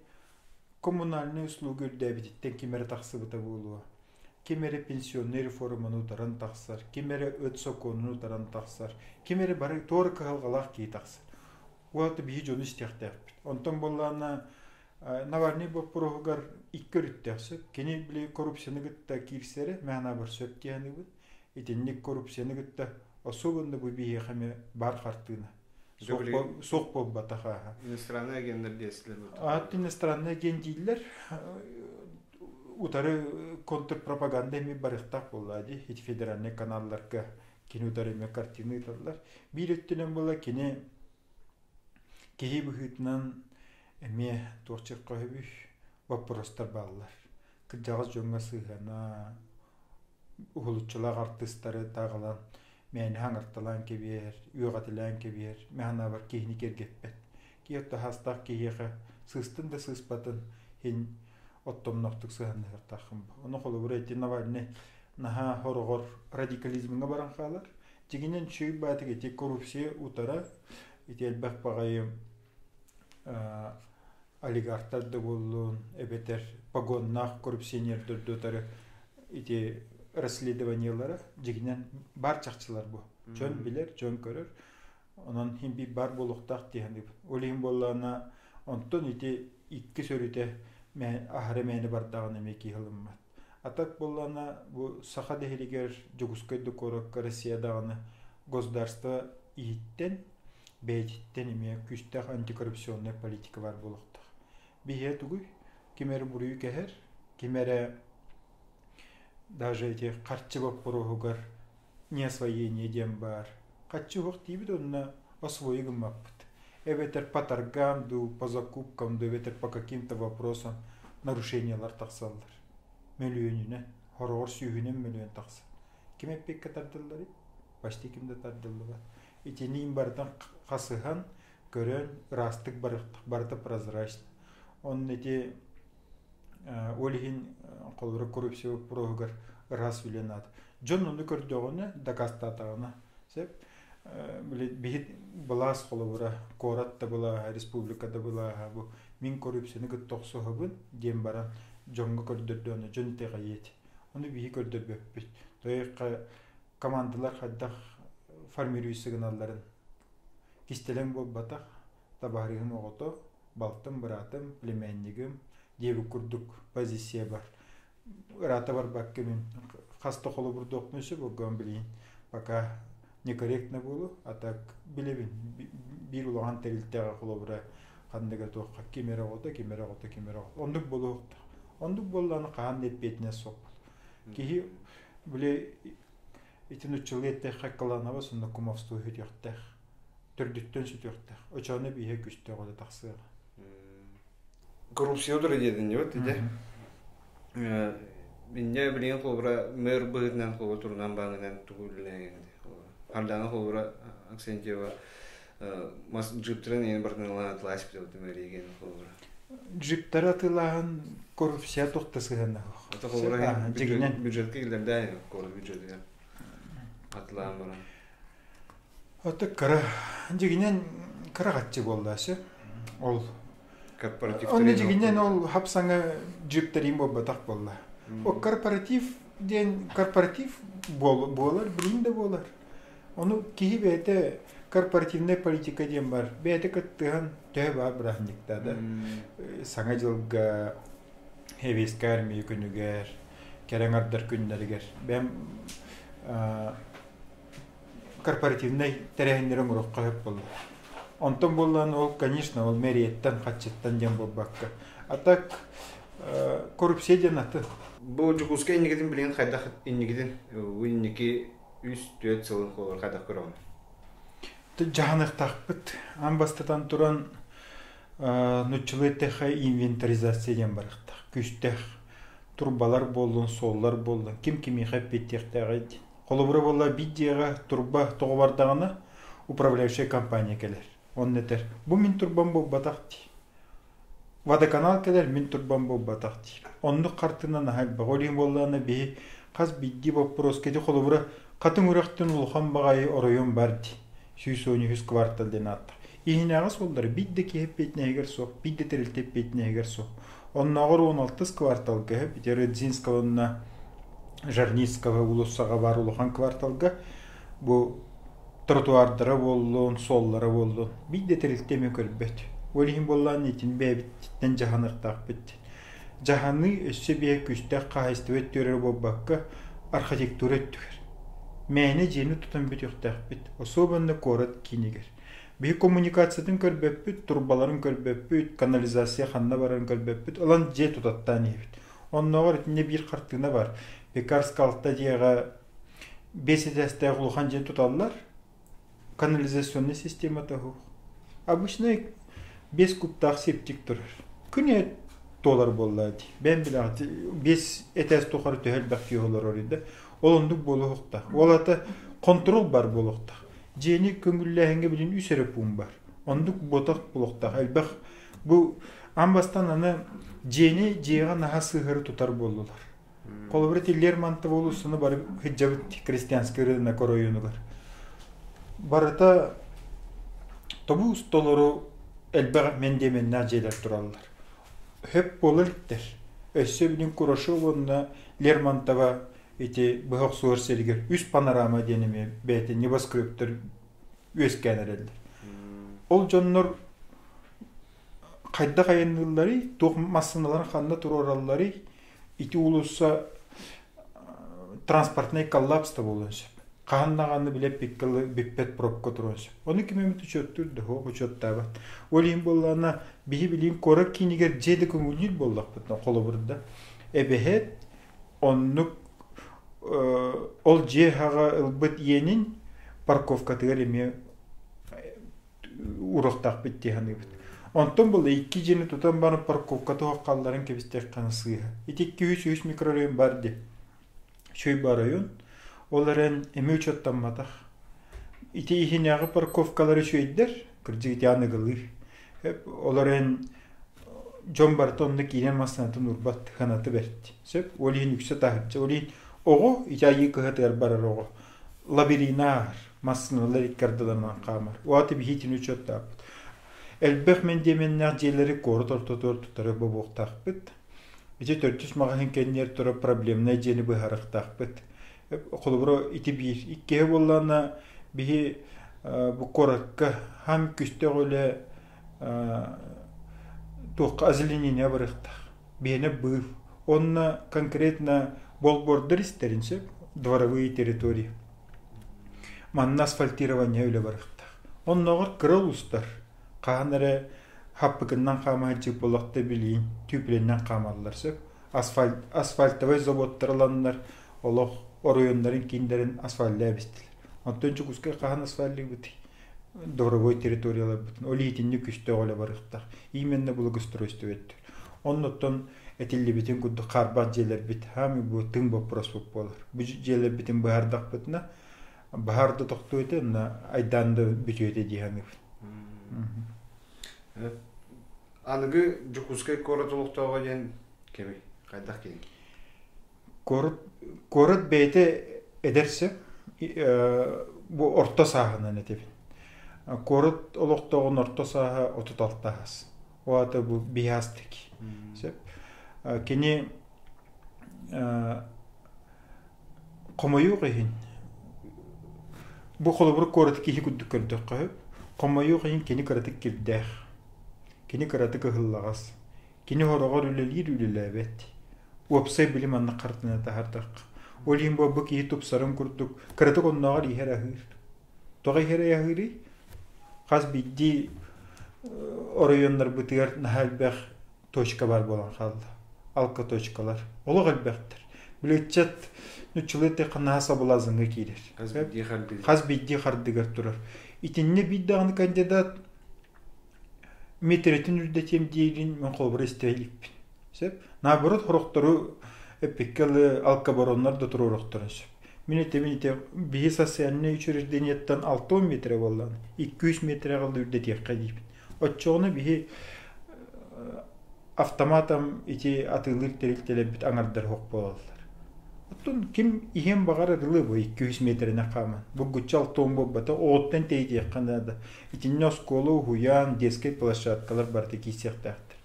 коммунальнай услуга үрдээбититтэн ким эрэ тахсыбыта буолуо. Ким эрэ пенсионнай реформаны утаран тахсар, ким эрэ ыт сокуонун утаран тахсар, ким эрэ бары туора кыһалҕалаах киһи тахсар. Уолата биһи дьону истиэхтээхпит. Онтон буоллаҕына Навальный боппуруоһугар икки өрүттээх сөп. Кини били коррупцияны кытта киирсэрэ, мээнэ сөп диэханыыбын. Итинник коррупцияны кытта особенно бу биһиэхэ эмиэ баар хартыына. Суох буолбатах ааһа. Иностранный агенттэр диэсилэр. Аат иностранный агент дииллэр. Утары контрпропаганда эмиэ барыахтаах буолла дии. Ити федеральный каналларга кини утары эмиэ картина ыыталлар. Биир өттүнэн буола кини киһи быһыытынан эмиэ туох чыркаһыбүй боппуруостар бааллар. Кырдьаҕас дьоҥҥо сыһыана, уһулуччулаах артыыстары тааҕалаан мээнэ хаҥарталаан кэбиһэр, үөҕэтилээн кэбиһэр, мэханаабар киһини киэргэппэт. Киһи оттоһаастаах киһиэхэ сыыстын да сыыспатын иһин оттомноохтук сыһанныһыахтааххын. Ону холобура ити Навальный наһаа хороҕор радикализмҥа баран хаалар. Дьиҥинэн үчүгэй баатык ити коррупция утара ити элбэх баҕайы олигархтар да буоллун, эбэтэр погоннаах коррупционердар да утары ити расследованиелара дьиҥинэн баар чахчылар бу. Дьон билэр, дьон көрөр. Онон иһин биир баар буолуохтаах дии саныыбын. Ол иһин буоллаҕына, онтон ити иккис өрүтэ аһара мээнэ бардаҕына эмиэ киһи ылыммат. А так буоллаҕына, бу Саха дэһилигэр, Дьокуускай да куоракка, Россия даҕаны государство иһиттэн, бэйэтиттэн эмиэ күүстээх антикоррупционнай политика баар буолуохтаах. Биһиэ тугуй? Ким эрэ буруйу кэһэр, ким эрэ даже эти харчы боппуруоһугар неосвоение диэн баар. Хаччы уһук диибит онно освои гыммаппыт. Эбэтэр по торгам дуу, по закупкам дуу, эбэтэр по каким-то вопросам нарушениялар тахсаллар. Мөлүйүөнүнэн, хороҕор сүүһүнэн мөлүйүөн тахсар. Ким эппиэккэ тардылларый? Почти ким да тардыллыбат. Итиниин барытын хасыһан, көрөн, ыраастык барыахтах, барыта прозрачно. Онно ити ол иһин холобура коррупция боппуруоһугар ыраас үлэ наада. Дьон ону көрдөҕүнэ, дакаастаатаҕына сөп. Биһи былаас холобура, куорат да былааһа, республика да былааһа бу мин коррупцияны кытта охсуһабын диэн баран дьоҥҥо көрдөрдөҕүнэ дьон итэҕэйиэ этэ. Ону биһи көрдөрбөппүт. Тоҕо командалар хайдах формируйса гыналларын кистэлэҥ буолбатах, табаарыһым оҕото, балтым, быраатым, племяннигым диэбит курдук позиция бар. Ыраата барбакка мин хас да холобурдуохпун сөп, оггоон билигин пока некорректно буолу, а так билэбин биир улахан тэрилтэҕэ холобура ханныга туохха ким эрэ оҕото, ким эрэ оҕото, ким эрэ оҕото. Оннук буолуохтаах. Оннук буоллаҕына хаһан да эппиэтинэс суох буолар. Киһи били ити нуччалыы эттэххэ кланово сонно кумовство сүтүөхтээх. Төрдүттэн сүтүөхтээх. Очону биһэ күстээх оло тахсыаҕа. Коррупция утары диэтин дьыбыт ити. Инньэ билигин холобура мэр быһыытынан холобура турунан бааҥынан тугу үлэлээн Ардана холобура Аксентьева мас джиптарын иһин бартын ылан атылааш бит мэрийген холобура. Джиптары атыылааһын коррупция туох да сыһыаннаах. Ата холобура бюджет бюджетка киллэрдээ куорат бюджетыгар атылаан баран. Ата кыра дьигинэн кыра хаччы буолла сөп. Ол корпоратив Онно дьигинэн ол хап-саҥа джиптерин буолбатах буолла. О корпоратив диэн корпоратив буолар, билин да буолар. Ону киһи бэйэтэ корпоративная политика диэн бар. Бэйэтэ кыттыһан төһө баар бырааһынньыктаа да Саҥа дьылга, Сэбиэскэй армия күнүгэр, кэрэ аҥардар күннэригэр бэйэм корпоративнай тэрээһиннэри оҥоруохха сөп буолла. Онтон буоллаан ол, конечно, ол мэрияттан, хаччыттан диэн буолбакка. А так коррупция диэн атын. Бу Дьокуускай инникитин билигин хайдах инникитин бу инники 3-4 сылын холобур хайдах көрөҕүн? Дьаһаныахтаахпыт. Аан бастатан туран нуччалыы эттэххэ инвентаризация диэн барыахтаах. Күүстээх турбалар буоллун, суоллар буоллун, ким кимиэхэ эппиэттиэхтээҕий диэн. Холобура буолла биир дьиэҕэ турба тоҕо бардаҕына управляющая компания кэлэр. Онно этэр, бу мин турбам буолбатах дии. Водоканал кэлэр, мин турбам буолбатах диир. Оннук хартыына наһаа элбэх. Ол иһин буоллаҕына биһи хас биирдии боппуруоска ити холобура Хатыҥ үрэхтэн улахан баҕайы оройуон бар дии. 113 квартал диэн ааттаах. Иһинээҕи суоллары биир да киһи эппиэтинэһигэр суох, биир да тэрилтэ эппиэтинэһигэр суох. Оннооҕор 16 кварталга ити Рыдзинского уонна Жарницкого уулуссаҕа баар улахан кварталга бу тротуардара буоллун, суоллара буоллун биир да тэрилтэ эмиэ көрбөт. Ол иһин буоллаҕына итини бэйэбититтэн дьаһаныахтаахпыт. Дьаһаныы өссө биһэ күүстээх хаһаайыстыба өттүгэр эрэ буолбакка, архитектура өттүгэр. Мээнэ дьиэни тутан бүтүөхтээхпит, особенно куорат киинигэр. Биһи коммуникациятын көрбөппүт, турбаларын көрбөппүт, канализация ханна барарын көрбөппүт, ылан дьиэ тутаттаан иһэбит. Оннооҕор итиннэ биир хартыына бар. Пекарская алта дьиэҕэ биэс этээстээх улахан дьиэ туталлар, канализационная системата суох. Обычный биэс кубтаах септик турар. Күнэ туолар буолла дии. Бэйэм билэҕит, биэс этээс тухары төһө элбэх киһи олорор да. Ол оннук буолуохтаах. Ол ата контрол бар буолуохтаах. Дьиэни көҥүллээһиҥҥэ билин үс эрэ пуун бар. Оннук буотах буолуохтаах. Элбэх бу аан бастаан аны дьиэни дьиэҕэ наһаа сыһыары тутар буоллулар. Холобура ити Лермонтов уулуссаны бары сылдьабыт Крестьянскай рынок оройуонугар. Барыта тобус толору элбэх мэндиэмэннээх дьиэлэр тураллар. Хөп буола иликтэр. Өссө билин Курашов уонна Лермонтова ити быһа охсуһар сиригэр үс панорама диэн эмиэ бэйэтэ небоскребтэр үөскээн эрэллэр. Ол дьоннор хайдах айанныылларый, туох массыыналарын ханна туруоралларый, ити уулусса транспортнай коллапс да буолуон сөп. Хаһан даҕаны билэ бүппэт пробка туруон сөп. Ону ким эмит учуоттуур да, суох учуоттаабат. Ол иһин буоллаҕына, биһи билигин куорат киинигэр дьиэ да көҥүллүүр буоллахпытына, холобур да, эбэһээт оннук ол дьиэ хаҕа ылбыт иэнин парковкатыгар эмиэ уруохтаахпыт дии саныыбыт. Онтон буолла икки дьиэни тутан баран парковка туһаххалларын кэбистэххэ сыыһа. Ити 2-3 микрорайон бар дии. Үчүгэй бар оройуон. Ол эрэн эмиэ учуоттамматах. Ити иһинээҕи парковкалар үчүгэйдэр, кырдьык ити аныгылыы. Ол эрэн дьон барыта онно киирэн массыынатын урбат ханаты бэрт. Сөп? Ол иһин үксэ таһыччы. Ол иһин оҕо ити айыы кыһатыгар барар оҕо лабирина ааһар, массыыналар икки ардыларынан хаамар. Уата биһиитин учуоттааппыт. Элбэх мэндиэмэннээх дьиэлэри куорат ортотугар тутары бобуохтаахпыт. Ити төрдүс маҕаһыын кэннигэр турар проблемнай дьиэни быһаарыахтаахпыт. Холобура, ити биир. Иккиһэ буоллаҕына, биһи бу куоракка хам күстэх үлэ туохха озеленение барыахтаах. Биһиэнэ быыл. Онно конкретно болбордор истэрин сөп, дворовые территории. Манна асфальтирование үлэ барыахтаах. Оннооҕор кыра улуустар хаһан эрэ хаппыкыннан хаама сылдьыбыт буоллахта билиин түүпүлэннэн хаамаллар сөп. Асфальт, асфальтовай заводтар ыланнар олох оройуоннарын кииннэрин асфальтаа эбистилэр. Оттон Дьокуускай хаһан асфальтыыбытый? Дворовой территорияларбытын ол иһитинник күстээх үлэ барыахтаах. Именно благоустройство өттүр. Оннуттан этиллибитин курдук хаарбах дьиэлэрбит хаамый бу тыҥ боппуруоспут буолар. Бу дьиэлэрбитин быһаардахпытына баһаар да тохтуо этэ, онно айдаан да бүтүө этэ дии саныыбын. Аныгы Дьокуускай куорат олохтооҕо диэн кимий? Хайдах киһи? Куорат, куорат бэйэтэ эдэр сөп, бу орто сааһынан этэбин. Куорат олохтооҕун орто сааһа 36 аас. Ол аата бу биһаастык. Сөп. Кини Хомойуох иһин, бу холобур куораты киһи курдук көрдөххө сөп. Хомойуох иһин кини кыратык кирдээх, кини кыратык ыһыллаҕас, кини хороҕор үлэлиир үлэлээбэт. Уопсай билим маннык хартыына таһаардахха. Ол иһин бу киһи тупсарын курдук кыратык оннооҕор иһэр-аһыыр. Тоҕо иһэр-аһыырый? Хас биирдии оройуоннарбытыгар наһаа элбэх точка баар буолан хаалла. Алкоточкалар. Олох элбэхтэр. Били ыччат нуччалыы эттэххэ наһаа соблазыҥҥа киирэр. Хас биирдии хардыгар. Хас биирдии хардыгар турар. Итиннэ биир даҕаны кандидат миэтэрэтин үрдэтиэм диирин мин холобура истэ иликпин. Сөп. Наоборот, сорохтору эппиккэ дылы алкобороннор да туруоруохтарын сөп. Мин этэбин ити биһи социальнай учреждениеттан 60 метрэ буоллаҕына, 200 метрэҕэ үрдэтиэххэ диибин. Оччоҕуна биһи автоматом ити атыылыыр тэрилтэлэрбит аҥардар суох буолаллар. Оттон ким иһиэн баҕарар ылыа бу 200 метрэнэн хааман. Бургуччу алтуон буолбата, оҕоттон тэйитиэххэ наада. Итиннэ оскуола, уһуйаан, детскай площадкалар барыта киирсиэхтээхтэр.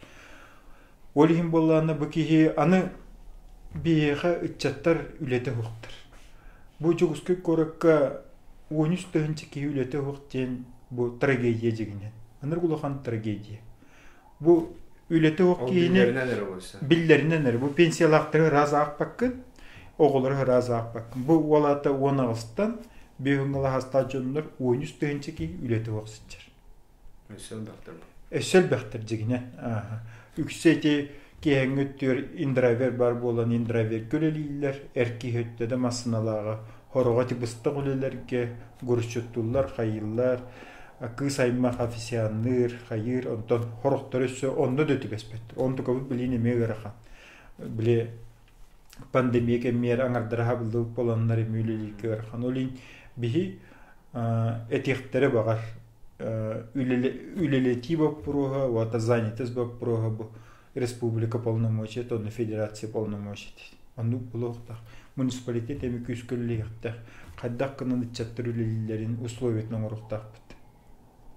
Ол иһин буоллаҕына бу киһи аны биһиэхэ ыччаттар үлэтэ суохтар. Бу Дьокуускай куоракка 13 тыһыынча киһи үлэтэ суох диэн бу трагедия дьиҥинэн. Ынырык улахан трагедия. Бу үлэтэ суох Ол киһини биллэринэн эрэ буолса. биллэринэн эрэ. Бу пенсиялаахтары ыраас аахпаккын, оҕолору ыраас аахпаккын. Бу уол аата 18-тан 5 астаах дьоннор 13 тыһыынча киһи үлэтэ суох сылдьар. Өссө элбэхтэр. Өссө элбэхтэр дьиҥинэн. Үксэ ити киэһэҥҥи өттүгэр индрайвер баар буолан индрайвергэ үлэлииллэр, эр киһи өттө да массыыналааҕа хороҕо ити быстах үлэлэргэ гурусчуттууллар, хайыыллар, кыыс аймах официанныыр, хайыыр, онтон хорохтор өссө онно да түбэспэттэр. Онтукабыт билигин эмиэ ыарахан. Били пандемия кэмигэр аҥардара хабыллыбыт буоланнар эмиэ үлэлииргэ ыарахан. Ол иһин биһи этиэхтэрэ баҕар үлэлэтии боппуруоһа уонна занятость боппуруоһа бу республика полномочията уонна федерация полномочията. Оннук буолуохтаах. Муниципалитет эми күүскэ үлэлиэхтээх. Хайдах гынан ыччаттар үлэлииллэрин условиятын оҥоруохтаахпыт.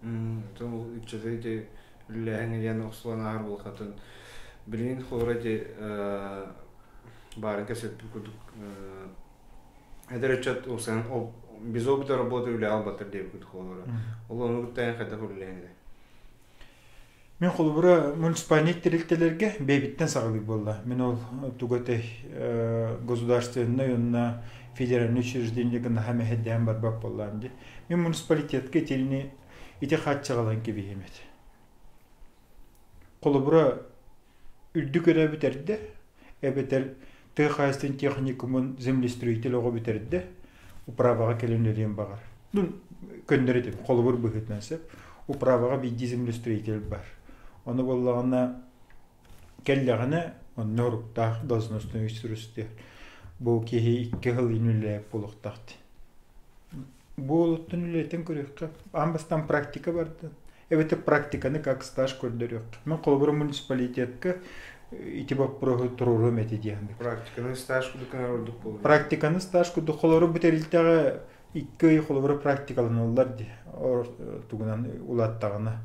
Ыччаты ити үлэлээһин диэн охсулан ааһар буолхатын билигин холобура ити баарын кэпсэппит курдук. Эдэр ыччат уопсайынан без опыта работы үлэ албаттар диэбиккит холобура. Ол ону кытта эн хайдах үлэлээн этэй? Мин холобура муниципальнай тэрилтэлэргэ бэйэбиттэн саҕалыыр буолла. Мин ол тугу этэй государственнай уонна федеральнай учреждение гынаһа мэһэйдээн барбат буоллаам дии. Мин муниципалитетка итини ити хааччаҕалан кэбиһиэм этэ. Холобура үрдүк эрэ бүтэрдэ, эбэтэр тыа хаһаайыстыбатын техникумун землестроитель оҕо бүтэрдэ, управаҕа кэлэн үлэлиэн баҕар. Ну, көннөрү этим, холобур быһыытынан сөп. Управаҕа биирдии землестроитель бар. Ону буоллаҕына кэллэҕинэ онно уруктаах должностной үстүрүстүөр. Бу киһи икки сыл үлэлээбит буолуохтаах дии. Бу олуттан үлэтин көрүөххэ. Аан бастаан практика барда. Эбэтэр практиканы как стаж көрдөрүөххэ. Мен холобура муниципалитетка ити боппуруоһу туруоруом этэ диэн. Практиканы стаж курдук гынар ордук буолуо. Практиканы стаж курдук холобура бу тэрилтэҕэ икки ый холобура практикаланаллар дии. Тугунан улааттаҕына.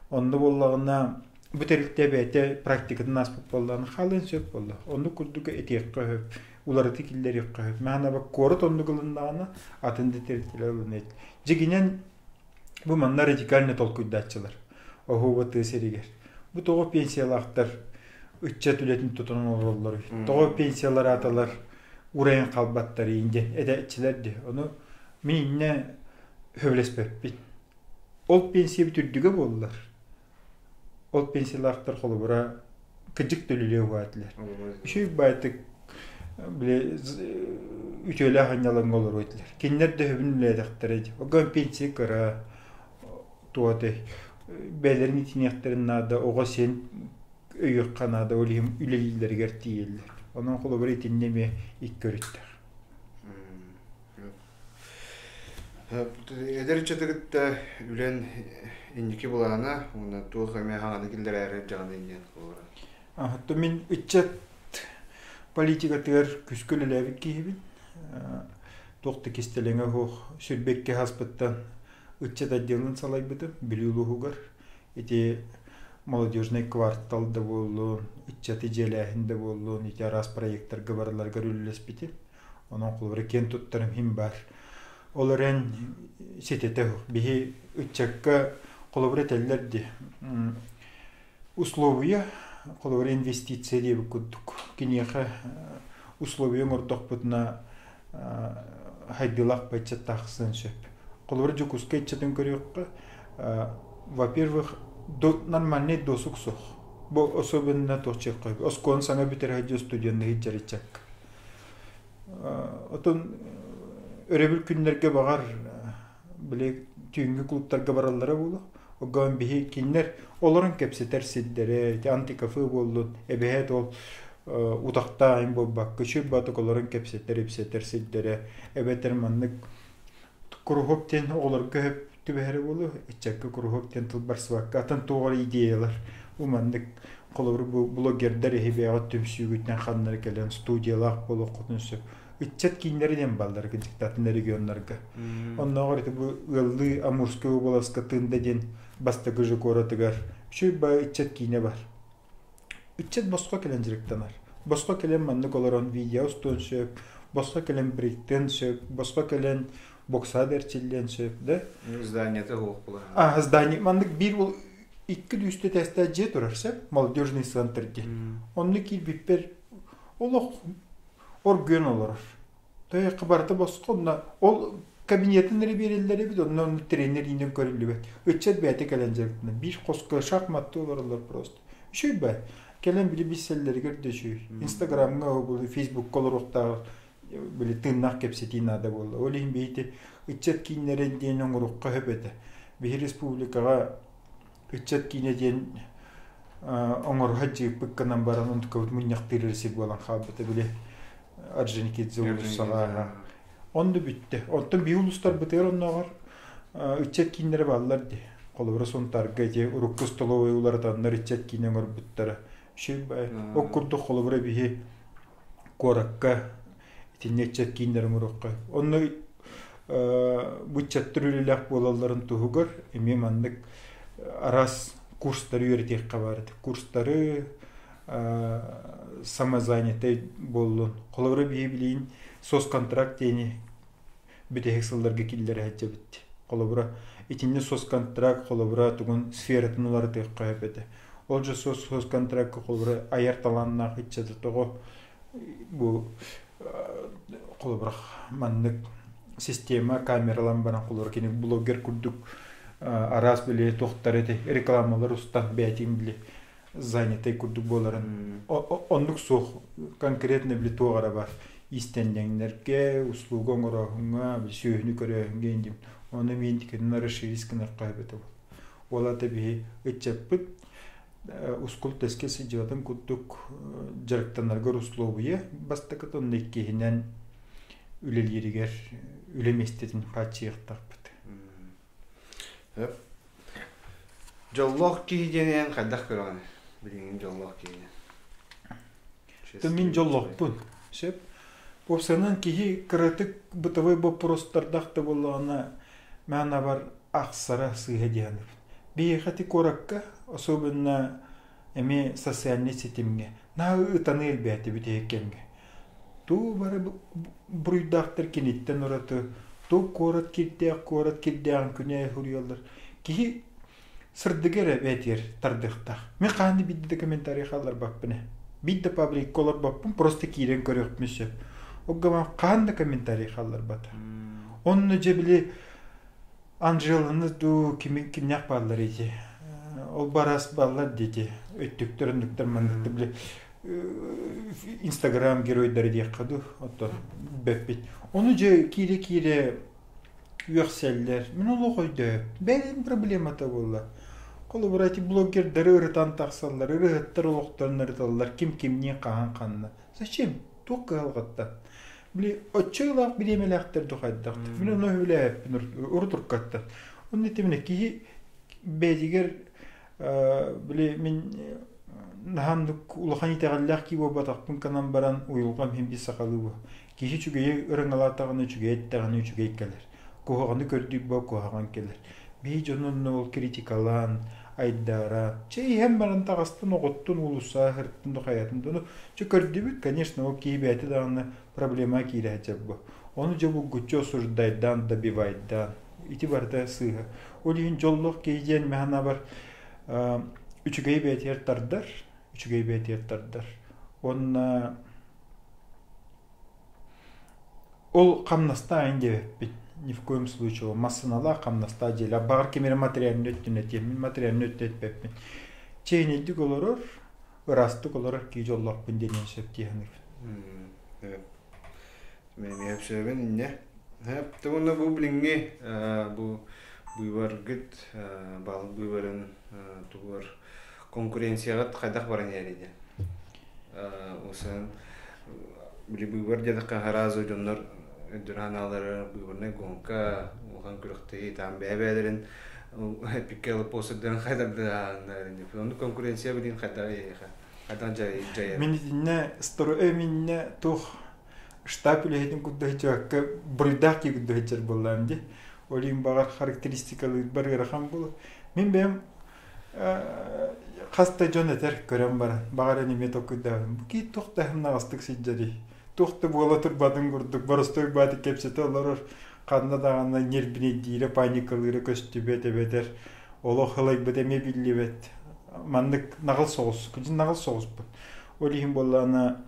Онно буоллаҕына бу тэрилтэ бэйэтэ практикатын ааспыт буоллаҕына хаалыан сөп буолла. Оннук курдук этиэххэ сөп, уларытыы киллэриэххэ сөп. Маана куорат оннук ылыннаҕына атын да тэрилтэлэр ылыныа. Дьигинэн бу манна радикально толкуйдааччылар. Оһуоба тыа сиригэр. Бу тоҕо пенсиялаахтар ыччат үлэтин тутан олороллор Тоҕо пенсияларааталар урайан хаалбаттар диэн этээччилэр дии. Ону мин иннэ сөбүлэспэппин. Ол пенсиябыт үрдүгэ буоллар. Ол пенсиялаахтар холобура кыдьык төлүлүө уһаатылар. Үчүгэй баайтык били үтүөлээх анньалаҥҥа олоруо этилэр. Кинилэр да өһөбүн үлэлээтэхтэрэ дии. Огон пенсия кыра туотай бэйэлэрин итиниэхтэрин наада, оҕо сиэн өйүөххэ наада, ол иһин үлэлииллэригэр тиийэллэр. Онон холобура итиннэ эмиэ икки өрүттээх. Эдэр ыччаты кытта үлэн инники былаана уонна туох эмэ хаҥаны киллэрээри дьаҕаны диэн холобура. То мин ыччат политикатыгар күскэ үлэлээбит киһибин. Туох да кистэлэҥэ суох сүрбэккэ хаспыттан ыччат отделын салайбытым Бүлүү улууһугар. Ити молодежный квартал да буоллун, ыччаты дьиэлээһин да буоллун, ити араас проектарга барыларыгар үлэлэспитим. Онон холобура киэн туттарым иһин баар. Ол эрэн ситэтэ биһи ыччакка холобура этэллэр дии условия холобура инвестиция диэбит курдук киниэхэ условия оҥордохпутуна хайдыылаах ыччат тахсыан сөп. Холобура Дьокуускай ыччатын көрүөххэ во-первых нормальный досуг суох. Бу особенно туох Оскуоланы саҥа бүтэрэ сылдьар студенны сылдьар ыччакка. Отон өрөбүл күннэргэ баҕар били түүҥҥү клубтарга бараллара буолуо. Огон биһи кинилэр олорон кэпсэтэр сирдэрэ, ити антикафе буоллун, эбэһээт ол утахтаах айын буолбакка, үчүгэй баатык олорон кэпсэтэр, ипсэтэр сирдэрэ, эбэтэр маннык куруһуок диэн оҕолорго сөп түбэһэрэ буолуо, ыччакка куруһуок диэн тыл барсыбакка, атын туох эрэ идеялар бу маннык холобур бу блогердар эһи бэйэҕит түмсүүгүтүнэн ханна эрэ кэлэн студиялаах буолуоххутун сөп. Ыччат кииннэрэ диэн бааллар кырдьыктаатын регионнарга. Оннооҕор ити бу ыаллыы Амурскай уобаласка Тында диэн бастакы же куоратыгар үчүгэй баай ыччат киинэ бар. Ыччат босхо кэлэн дьарыктанар. Босхо кэлэн маннык олорон видео устуон сөп, босхо кэлэн брейктыан сөп, босхо кэлэн боксаа да эрчиллиэн сөп да. Зданиета суох буолар. А, здание маннык биир икки үстэ тэстээх дьиэ турар сөп, молодежный центр диэн. Онно киирбиппэр олох оргуйан олорор. Тойоххо барыта босхо онно ол кабинетын эрэ биэрэллэр эбит, онно онно тренер иинэн көрүллүбэт. Ыччат бэйэтэ кэлэн дьарыктанар. Биир хоско шахматты олороллор просто. Үчүгэй бай. Кэлэн били билсэллэригэр да үчүгэй. Инстаграмҥа, Фейсбукка олоруохтааҕар били тыыннаах кэпсэтии наада буолла. Ол иһин биһиги ыччат кииннэрин диэн оҥоруохха сөп этэ. Биһи республикаҕа ыччат киинэ диэн оҥоруһа дьыыппыт гынан баран онтукабыт мунньахтыыр эрэ сир буолан хаалбыта били Орджоникидзе уулуссаҕа онно бүттэ. Оттон биһи улуустарбытыгар оннооҕор ыччат кииннэрэ бааллар дии. Холобура Сунтаарга ити урукку столовой уларытаннар ыччат киинэ оҥорбуттара. Үчүгэй баай. Ол курдук холобура биһи куоракка итиннэ ыччат кииннэри оҥоруохха. Онно бу ыччаттар үлэлээх буолалларын туһугар эмиэ маннык араас курстары үөрэтиэххэ баар этэ. Курстары самозанятай буоллун. Холобура биһи билигин Соцконтракт диэни бүтэһик сылларга киллэрэ сылдьабыт. Холобура, итиннэ соцконтракт холобура тугун сфератын уларытыахха сөп этэ. Ол же соцконтракка холобура айар талааннаах ыччаты тоҕо бу холобура маннык система камералан баран холобура кини блогер курдук араас били туохтар эти рекламалар устан бэйэтин били занятай курдук буоларын оннук суох конкретно били туох эрэ бар иистэнньэҥнэргэ услуга оҥорооһуҥҥа били сүөһүнү көрөөһүҥҥэ индим ону миин тикэннэр расширить гынахха эбэтэ ол ата биһи ыччаппыт ускул тэскэ сылдьыбатын курдук дьарыктанаргар услуобуйа бастакыта онно иккиһинэн үлэлииригэр үлэ миэстэтин хааччыйыахтаахпыт. Дьоллоох киһи диэн эн хайдах көрөҕүн? Билиҥҥи дьоллоох киһини. Мин дьоллоохпун. Сөп. Уопсайынан киһи кыратык бытовой боппуруостардаах да буоллаҕына, мээнэ ахсара сыыһа дии саныыбын. Биһиэхэ ити куоракка, особенно эмиэ социальнай ситимҥэ, наһаа ытаныы элбээтэ бүтэһик кэмҥэ. Туу бары буруйдаахтар киниттэн ураты туу куорат кирдээх куорат кирдээҕин күнэ суруйаллар. Киһи сырдыгы эрэ бэйэтигэр тардыахтаах. Мин хаһан да биирдэ да комментарий хаалларбаппын ээ. Биир да пабликка олорбоппун, просто киирэн көрүөхпүн сөп. Ол гынан хаһан да комментарий хаалларбата. Онно дьэ били Анжеланы дуу кими кимнээх бааллар ити ол барас бааллар диэти өттүктэр оннуктар манныктар били инстаграм геройдары диэххэ дуу оттон бэппит ону дьэ киирэ-киирэ үөхсэллэр мин олох өйдөөп бэйэм проблемата буолла холобура ити блогердары ырытан тахсаллар ырыһыттар олохторун ырыталлар ким кимниин хаһан ханна зачем туох кыһалҕаттан Били оччо ыалаах бириэмэлээхтэр да хайдах. Мин ону өһүлээппин урут уруккаттан. Онно итиминэ киһи бэйэтигэр били мин наһаамдык улахан итэҕэллээх киһи буолбатахпын гынан баран уйулҕам иһин биир сахалыы бу. Киһи үчүгэйи ырыҥалаатаҕына үчүгэй эттэҕинэ үчүгэй кэлэр. Куһаҕаны көрдүүр куһаҕан кэлэр. Биһи дьон онно ол критикалаан, айдаара, чэ иһэн баран таҕастын, оҕоттун, уулуссаҕа сырыттын да хайатын да, ну, чэ көрдүбүт, конечно, ол киһи бэйэтэ даҕаны проблема киирэ сылдьар бу. Ону дьэ булгуччу осуждайдаан, добивайдаан, ити барыта сыыһа. Ол иһин дьоллоох киһи диэн мин санаабар үчүгэй бэйэтигэр тардар, үчүгэй бэйэтигэр тардар. Уонна Ол хамнастаайын диэбэппин, ни в коем случае массыыналаах хамнастаах дьиэлээх, баҕар ким эрэ материальнай өттүн этиэм, мин материальнай өттүн эппэппин. Чээнэйдик олорор, ыраастык олорор киһи дьоллоохпун диэниэн сөп дии саныыбын. Мен эмиэ сөбүн инньэ. Уонна бу билиҥҥи бу быыбаргыт баһылык быыбарын тугугар конкуренцияҕыт хайдах баран иһэрий диэн. Усан били быыбар диэтэххэ сразу дьоннор өйдөрө санаалара быыбарнай гонка улахан күрэхтэһии там бэйэ-бэйэлэрин эпиккэ постердарын хайдардыһааннар оннук конкуренция билин хайдах эйиэхэ хайдах дьайар Мин итиннэ миннэ туох штаб үлэһитин курдук сылдьыбакка буруйдаах киһи курдук сылдьар буоллаҕым дии. Ол иһин баҕар характеристикалыырбар ыарахан буолуо. Мин бэйэм хас да дьон этэр көрөн баран баҕар эн эмиэ толкуйдаабын бу киһи туох да сымнаҕастык сылдьарый туох да буола турбатын курдук боростуой баатык кэпсэтэ олорор ханна даҕаны ньирбинэйдиирэ паникалыыра көстүбэт эбэтэр олох ылайбыт эмиэ биллибэт маннык наҕыл соҕус наҕыл соҕуспут ол иһин буоллаҕына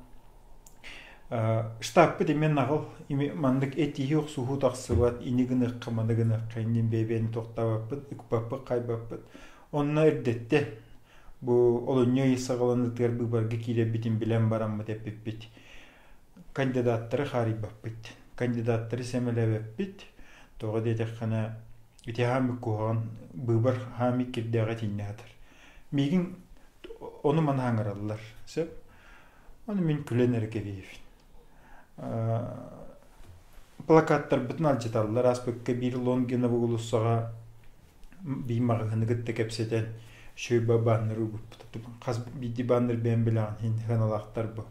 Штабпыт эмиэ наҕыл маннык этиһии-охсуһуу тахсыбат, ини гыныахха, маны гыныахха иннин бэйэ-бэйэни тохтообоппут, ыкпаппыт-хайбаппыт. Онно эрдэттэн бу олунньу ый саҕаланыытыгар быыбарга киирэрбитин билэн бараммыт эппиппит. Кандидаттары хаарыйбаппыт, кандидаттары сэмэлээбэппит. Тоҕо диэтэххинэ, ити хааммыт куһаҕан быыбар хаамыы кирдээҕи итиннэ сытар. Миигин ону-маны хаҥыраллар, сөп. Ону мин күлэн эрэ кэбиһэбин. Плакаттарбытын алдьаталлар, ааспыкка биир Лонгинова уулуссаҕа биир маҕаһыыны кытта кэпсэтэн үчүгэй баннер угуппут. Хас биирдии баннер бэйэм билэҕин иһин сыаналаахтар бу.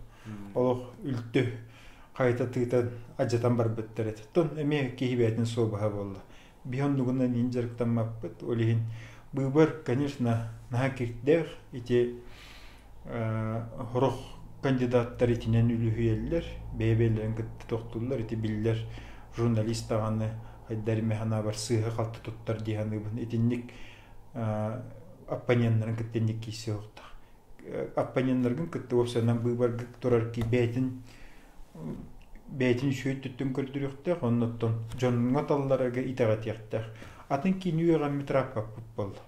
Олох үлтү хайта тыытан алдьатан барбыттар этэ. Оттон эмиэ киһи бэйэтин суобаһа буолла. Биһи оннугунан иһин дьарыктаммаппыт. Ол иһин быыбар, конечно, наһаа кирдээх. Ити сорох кандидаттар итинэн үлүһүйэллэр, бэйэ-бэйэлэрин кытта тохтууллар. Ити биллэр журналист даҕаны хайдар эмэ санаабар сыыһа-халты туттар дии саныыбын. Итинник оппоненнарын кытта инник киирсиэ суохтаах. Оппоненнаргын кытта уопсайынан быыбарга турар киһи бэйэтин бэйэтин үчүгэй өттүттэн көрдөрүөхтээх, оннуттан дьоҥҥо талларарга итэҕэтиэхтээх. Атын киини үөҕэммит ырааппаппыт буолла.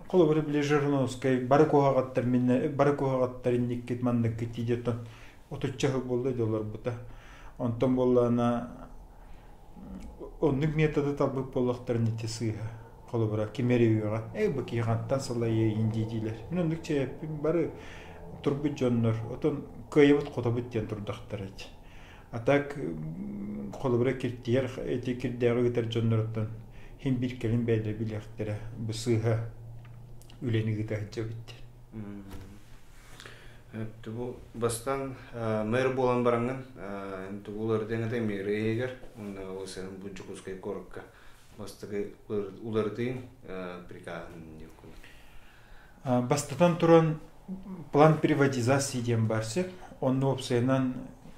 Холобура, били Жириновскай бары куһаҕаттар миннэ бары куһаҕаттар инниккит манныккыт дии диэтон отучча сыл буолла дии олорбута. Онтон буоллаҕына оннук методы талбыт буоллахтарын ити сыыһа. Холобура, ким эрэ үөҕэн, эй бу киһи хантан салайыайын дии диилэр. Мин оннук чэйэппин бары турбут дьоннор, отон кыайабыт-хотобут диэн турдахтара ити. А так холобура киртийэр ити кирдээҕи ыытар дьонноруттан хин биир кэлин бэйэлэрэ билиэхтэрэ бу сыыһа үлэни ыыта сылдьабыт диэн. Бу бастаан мэр буолан бараҥҥын тугу уларытыаҥ этэй мэрия иһигэр уонна ол сен бу Дьокуускай куоракка бастакы уларытыыҥ прикаһын Бастатан туран, план приватизации диэн баар сөп. Онно уопсайынан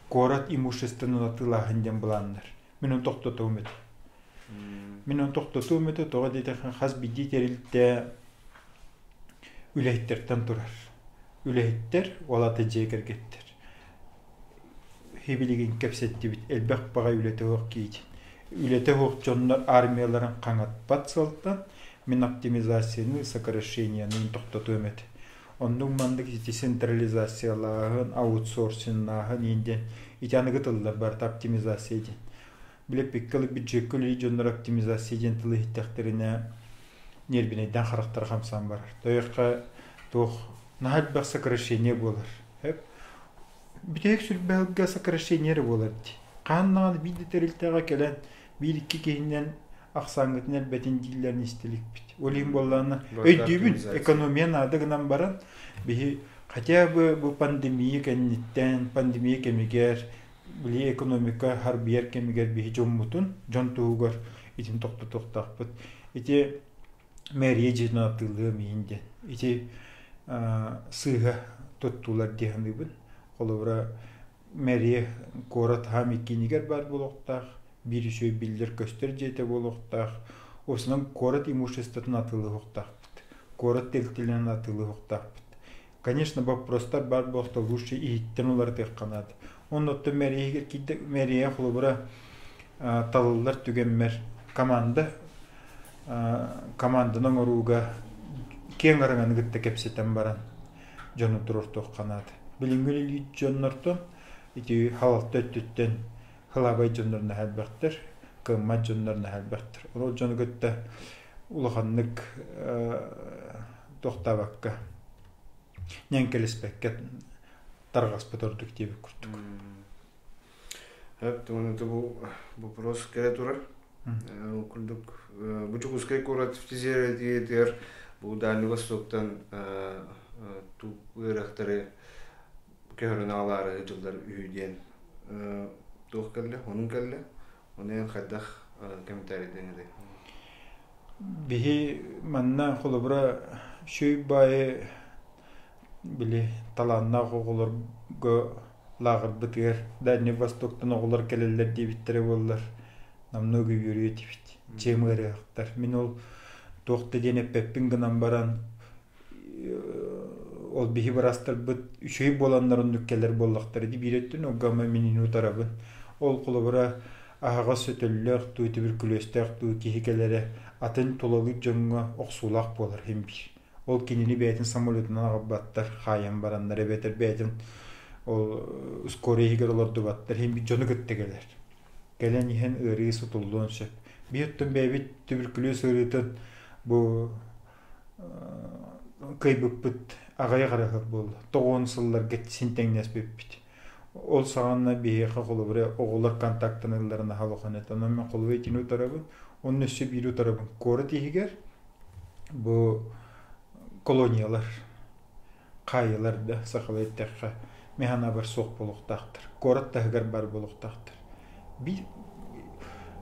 куорат имуществоны атыылааһын диэн былааннар. Мин ону тохтотуом этэ. Мин ону тохтотуом этэ, тоҕо диэтэххэ хас биирдии тэрилтэ үлэһиттэртэн турар. Үлэһиттэр, ол аата дьиэ кэргэттэр. Хибилигин кэпсэттибит, элбэх баҕай үлэтэ суох киһитин. Үлэтэ суох дьоннор армияларын хаҥатпат сылтан мин оптимизацияны, сокращениены тохтотуом этэ. Оннук маннык ити централизациялааһын, аутсорсиннааһын иин диэн ити аныгы тыллар барыта оптимизация диэн. Били пиккэл бюджекка үлэлиир дьоннор оптимизация диэн тылы иһиттэхтэринэ нервинэйдээн харахтара хамсаан барар. Тойохха туох наһаа элбэх сокращение буолар. Бүтэһик сүрбэһилгэ сокращение эрэ буолар дии. Хаһан даҕаны биир да тэрилтэҕэ кэлэн биир-икки киһинэн ахсааҥҥытын элбэтин дииллэрин истэ иликпит. Ол иһин буоллаҕына өйдүүбүн, экономия наада гынан баран биһи хотя бы бу пандемия кэнниттэн, пандемия кэмигэр, били экономика харбыйар кэмигэр биһи дьоммутун, дьон туһугар итин тохтотуохтаахпыт. Ити мэрия дьиэтин атыылыам иһин диэн. Ити сыыһа туттуулар дии саныыбын. Холобура, мэрия куорат хаам иккиинигэр баар буолуохтаах, биир үчүгэй биллэр-көстөр дьиэтэ буолуохтаах. Уопсайынан куорат имуществотын атыылыһыахтаахпыт. Куорат тэрилтэлэрин атыылыһыахтаахпыт. Конечно, боппуруостар баар буолта лучше иһиттэн уларытыахха наада. Онно оттон мэрия иһигэр мэрия холобура талыллар түгэммэр команда команданы оҥорууга киэҥ араҥаны кытта кэпсэтэн баран дьону туруортуохха наада. Билиҥҥи үлэлиир дьоннортон ити халалта өттүттэн кылаабай дьоннор наһаа элбэхтэр, кыаммат дьоннор наһаа элбэхтэр. Ол дьону кытта улаханнык тохтообокко, ньэҥкэлэспэккэ тарҕаспыт ордук диэбит курдук. Хөп, бу вопрос кэлэ турар. Ол курдук бу Дьокуускай куорат фтизиатрия бу Дальний Востоктан тук ыарахтары көһөрөн аҕалаары дьыллар үһү диэн туох кэллэ, онун кэллэ. Ону эн хайдах комментарийдыаҥ этэй? Биһи манна холобура шүй баайы били талааннаах оҕолорго лааҕырбытыгар Дальний Востоктан оҕолор кэлэллэр диэбиттэрэ буоллар намного үөрүө этибит. Чем ыарыһахтар. Мин ол туох да диэн эппэппин гынан баран ол биһи быраастарбыт үчүгэй буоланнар оннук кэлэр буоллахтара дии биир өттүн оггама минини утарабын. Ол холобура аһаҕас сөтөллөөх дуу, түбүркүлүөстээх дуу киһи кэлэрэ атын тулалыыр дьоҥҥо охсуулаах буолар иһин биир. Ол кинини бэйэтин самолетунан аҕалбаттар, хаайан бараннар эбэтэр бэйэтин ол скорый иһигэр олордубаттар иһин биир дьону кытта кэлэр. Кэлэн иһэн ыарыы сутуллуон сөп. Биир өттүн бэйэбит түбүркүлүөс ыарыытын бу кыайбыппыт аҕыйах эрэ сыл буолла. 90 сылларга син тэҥнэспиппит. Ол саҕана биһиэхэ холобура оҕолор контактаныылларын аһа улахан этэ. Онон мин холобура итини утарабын. Онно өссө биири утарабын. Куорат иһигэр бу колониялар, хаайыылар да сахалыы эттэххэ мин санаабар суох буолуохтаахтар. Куорат таһыгар баар буолуохтаахтар. Биир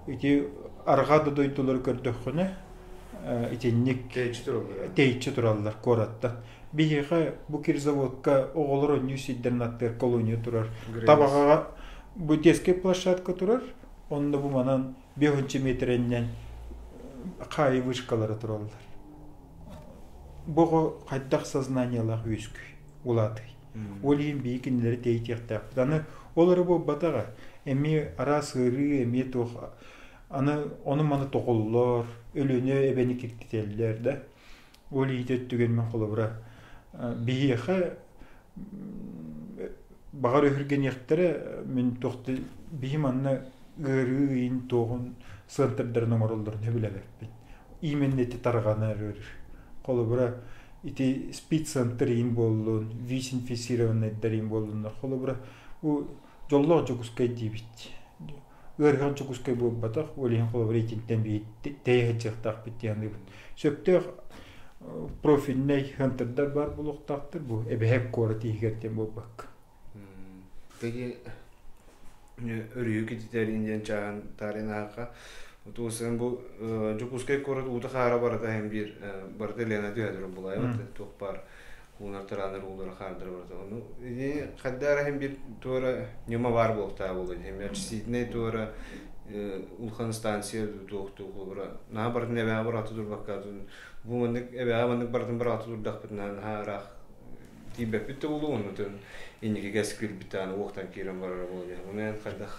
ити арҕаа да дойдулары көрдөххүнэ Итинник Тэйиччи тураллар. Тэйиччи тураллар куораттан. Биһиэхэ бу Кирзаводка оҕолор оонньуу сирдэрин аттыгар колония турар. Табаҕаҕа бу детскай площадка турар. Онно бу манан 5 метрэннэн хаайы вышкалара тураллар. Бу оҕо хайдах сознаниелаах үөскүй, улаатый? Ол иһин биһи кинилэри тэйитиэхтээхпит. Аны ол эрэ буолбатаҕа, эмиэ араас ыарыы, эмиэ туох аны ону-маны тоҕоллор, өлүөнү эбэни киртитэллэр да. Ол иитэ өттүгэр мин холобура биһиэхэ баҕар өһүргэниэхтэрэ мин туох биһи манна ыарыы ыйын туоҕун сыантырдарын оҥороллорун сөбүлэбэппин. Именно ити тарҕанар ыарыы. Холобура ити спид-центр иин буоллун, ВИЧ-инфицированнайдар иин буоллуннар. Холобура бу дьоллоох Дьокуускай диибит. Ыарыһах Дьокуускай буолбатах, ол иһин холобура итинтэн биһи тэйэ сылдьыахтаахпыт диэн саныыбын. Сөптөөх профильнай хантердар баар буолуохтаахтар бу эбэһэк куорат иһигэр диэн буолбакка. Теги өрүһү кититэрин диэн чааһын таарыйан аахха Тугусан бу Дьокуускай куорат уута хаара барыта иһин биир барыта Лена түһэ турар булаайбат туох баар уунар тараанар уулара хаардара барыта ону ини хайдаа иһин биир туора ньыма баар буолтаа буолуо диэн очистительнай туора улахан станция туох туох холобура наһаа барытын эбээҕэ бараата турбакка бу маннык эбээҕэ маннык барытын бараата турдахпытына наһаа ыраах тиийбэппит да буолуо оннутун инники кэскилбит даҕаны уохтан киирэн барара буолуо диэн ону эн хайдах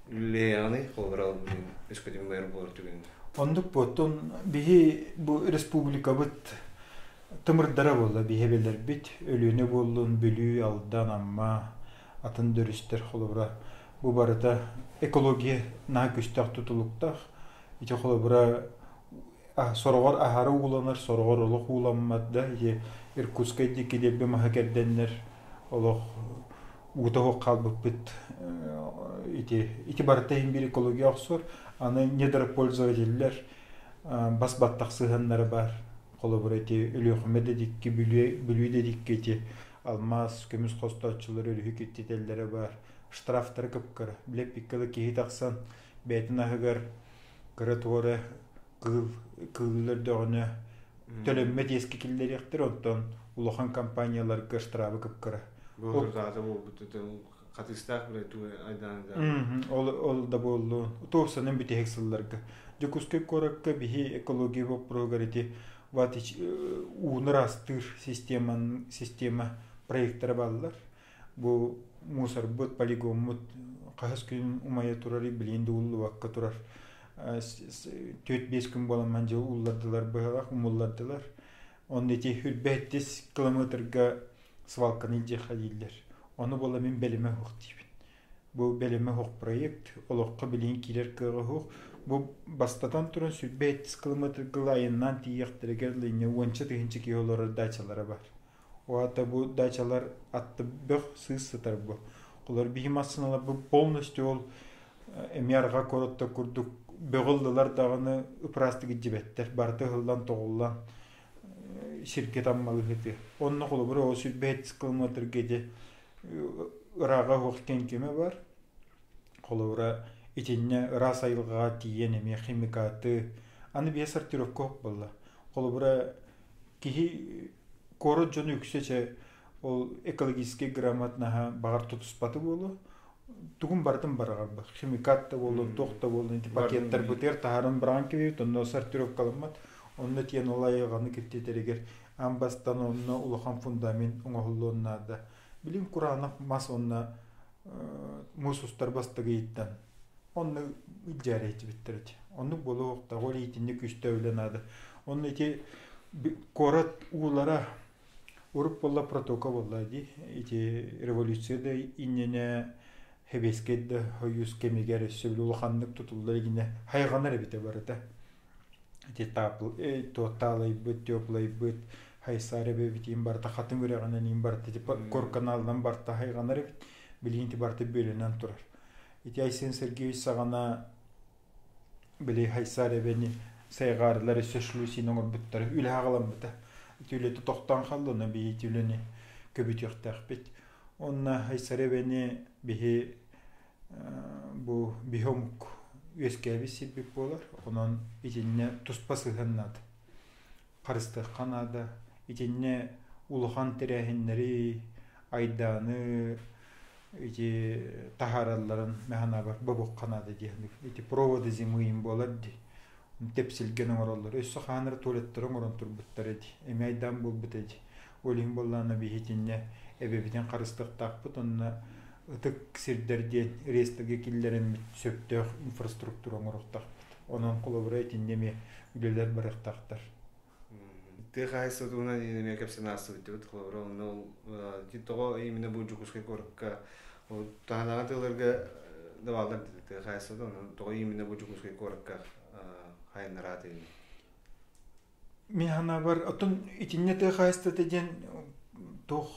үлэлиэҕиний холобура өскөтүн мэр буолар түгэнин Оннук буоттун биһи бу республикабыт тымырдара буолла биһи эбэлэрбит Өлүөнэ буоллун Бүлүү Алдан Амма атын дөрүстэр холобура бу барыта экология наһаа күстээх тутулуктаах ити холобура сороҕор аһара ууланар сороҕор олох ууламмат да ити Иркутскай диэки диэбби маһы кэрдэннэр олох уута суох хаалбыппыт ити ити барыта иһин биир экология охсор аны недропользователлэр бас баттах сыһыаннара баар холобура ити Өлүөхүмэ да дикки Бүлүү да дикки ити алмаас көмүс хостооччулар өрүһү киттитэллэрэ баар штрафтары кыпкыра билэппиккэ киһи тахсан бэйэтин аһыгар кыра туора кыыл кыыллар дөҕүнэ төлөммөт иэскэ киллэриэхтэр оттон улахан компанияларга штрафы кыпкыра Буолурдаата буолбут хатыыстаах билэ туу айдаан ол ол да буоллун туохсанын бүтэһик сылларга Дьокуускай куоракка биһи экология боппуруогар ити ууну ыраастыыр системан система проектара бааллар бу мусорбут полигоммут хаһыс күн умайа турар билигин да ууллубакка турар 4-5 күн буолан дьыл ууллардылар быһалах умуллардылар онно ити хүрбэһиттис километрга свалканы илдьиэххэ дииллэр ону буола мин бэлэмэ суох диибин бу бэлэмэ суох проект олоххо билигин киирэр кыаҕа суох бу бастатан туран сүрбэһиттис километрга айаннаан тиийиэхтэригэр линьэ уонча тыһыынча киһи олорор дачалара бар Уата бу дачалар атты бөх сыыс сытар бу. Олор биһи массыыналар бу полностью ол эмиэ арҕаа куораттар курдук бөҕү ыллылар даҕаны ыпыраастык илдьибэттэр. Барыта ыһыллан тоҕуллан сиргэ таммалыһыты. Онно холобура ол сүрбэһит километрга ити ырааҕа уһуох кэҥкимэ бар. Холобура итиннэ ыраас айылҕаҕа тиийэн эмиэ химикаты аны биэ сортировка буолла. Холобура киһи куорат дьоно үксэ чэ ол экологическай грамотнаһа баҕар тутуспаты буолуо тугун барытын бараҕарбат химикат да буоллун туох да буоллун ити пакеттарбытыгар таһааран быраҕан кэбиһэбит онно сортировкаламмат онно тиэн ол айылҕаны киртитэригэр аан бастаан онно улахан фундамент оҥоһуллуон наада билин кураанах мас уонна муус устар бастакы ыйыттан онно илдьээрэйдибиттэр ити оннук буолуохтаах ол итинник күүстээх үлэ наада онно ити куорат уулара урут буолла протока буолла дии ити революция да иннинэ сэбиэскэй да союз кэмигэр өссө улаханнык тутуллар игинэ хайҕанар эбитэ барыта ити таалайбыт теплайбыт хайсаар эбэбитиин барыта хатыҥ үрэҕинэн иин барыта типа горканалынан барыта хайҕанар эбит билигин ити барыта бүөлэнэн турар Ити Айсен Сергеевич саҕана били Хайсаар эбэни сайҕаарылар өссө шлюзин оҥорбуттара үлэ аҕаламмыта. Ити үлэтэ тохтоон хаалла, онно биһи ити үлэни көбүтүөхтээхпит. Онно Хайсар эбэни биһи бу биһи омук үөскээбит сирбит буолар. Онон итиннэ туспа сыһыан наада. Харыстыахха наада. Итиннэ улахан тэрээһиннэри, айдааны ити таһааралларын мин бобуохха наада диэн. Ити проводы зимы им буолар дии. Тэпсилгэн оҥороллор. Өссө хаанар туалеттары оҥорон турбуттар эди. Эмиэ айдаан буолбут эди. Ол иһин буоллаҕына биһи итиннэ эбэбитин харыстыахтаахпыт уонна ытык сирдэр диэн реестргэ киллэрэммит сөптөөх инфраструктура оҥоруохтаахпыт. Онон холобура итиннэ эмиэ үлэлэр барыахтаахтар. Тыа хаһаайыстыбатынан эмиэ кэпсээн аастыбыт холобура онно ол тоҕо именно бу Дьокуускай куоракка ол таһынааҕы тыаларга да бааллар тыа хаһаайыстыбата онон тоҕо именно бу Дьокуускай куоракка хайыннараат Мин санаабар, оттон итиннэ тыа хаһаайыстыбата диэн туох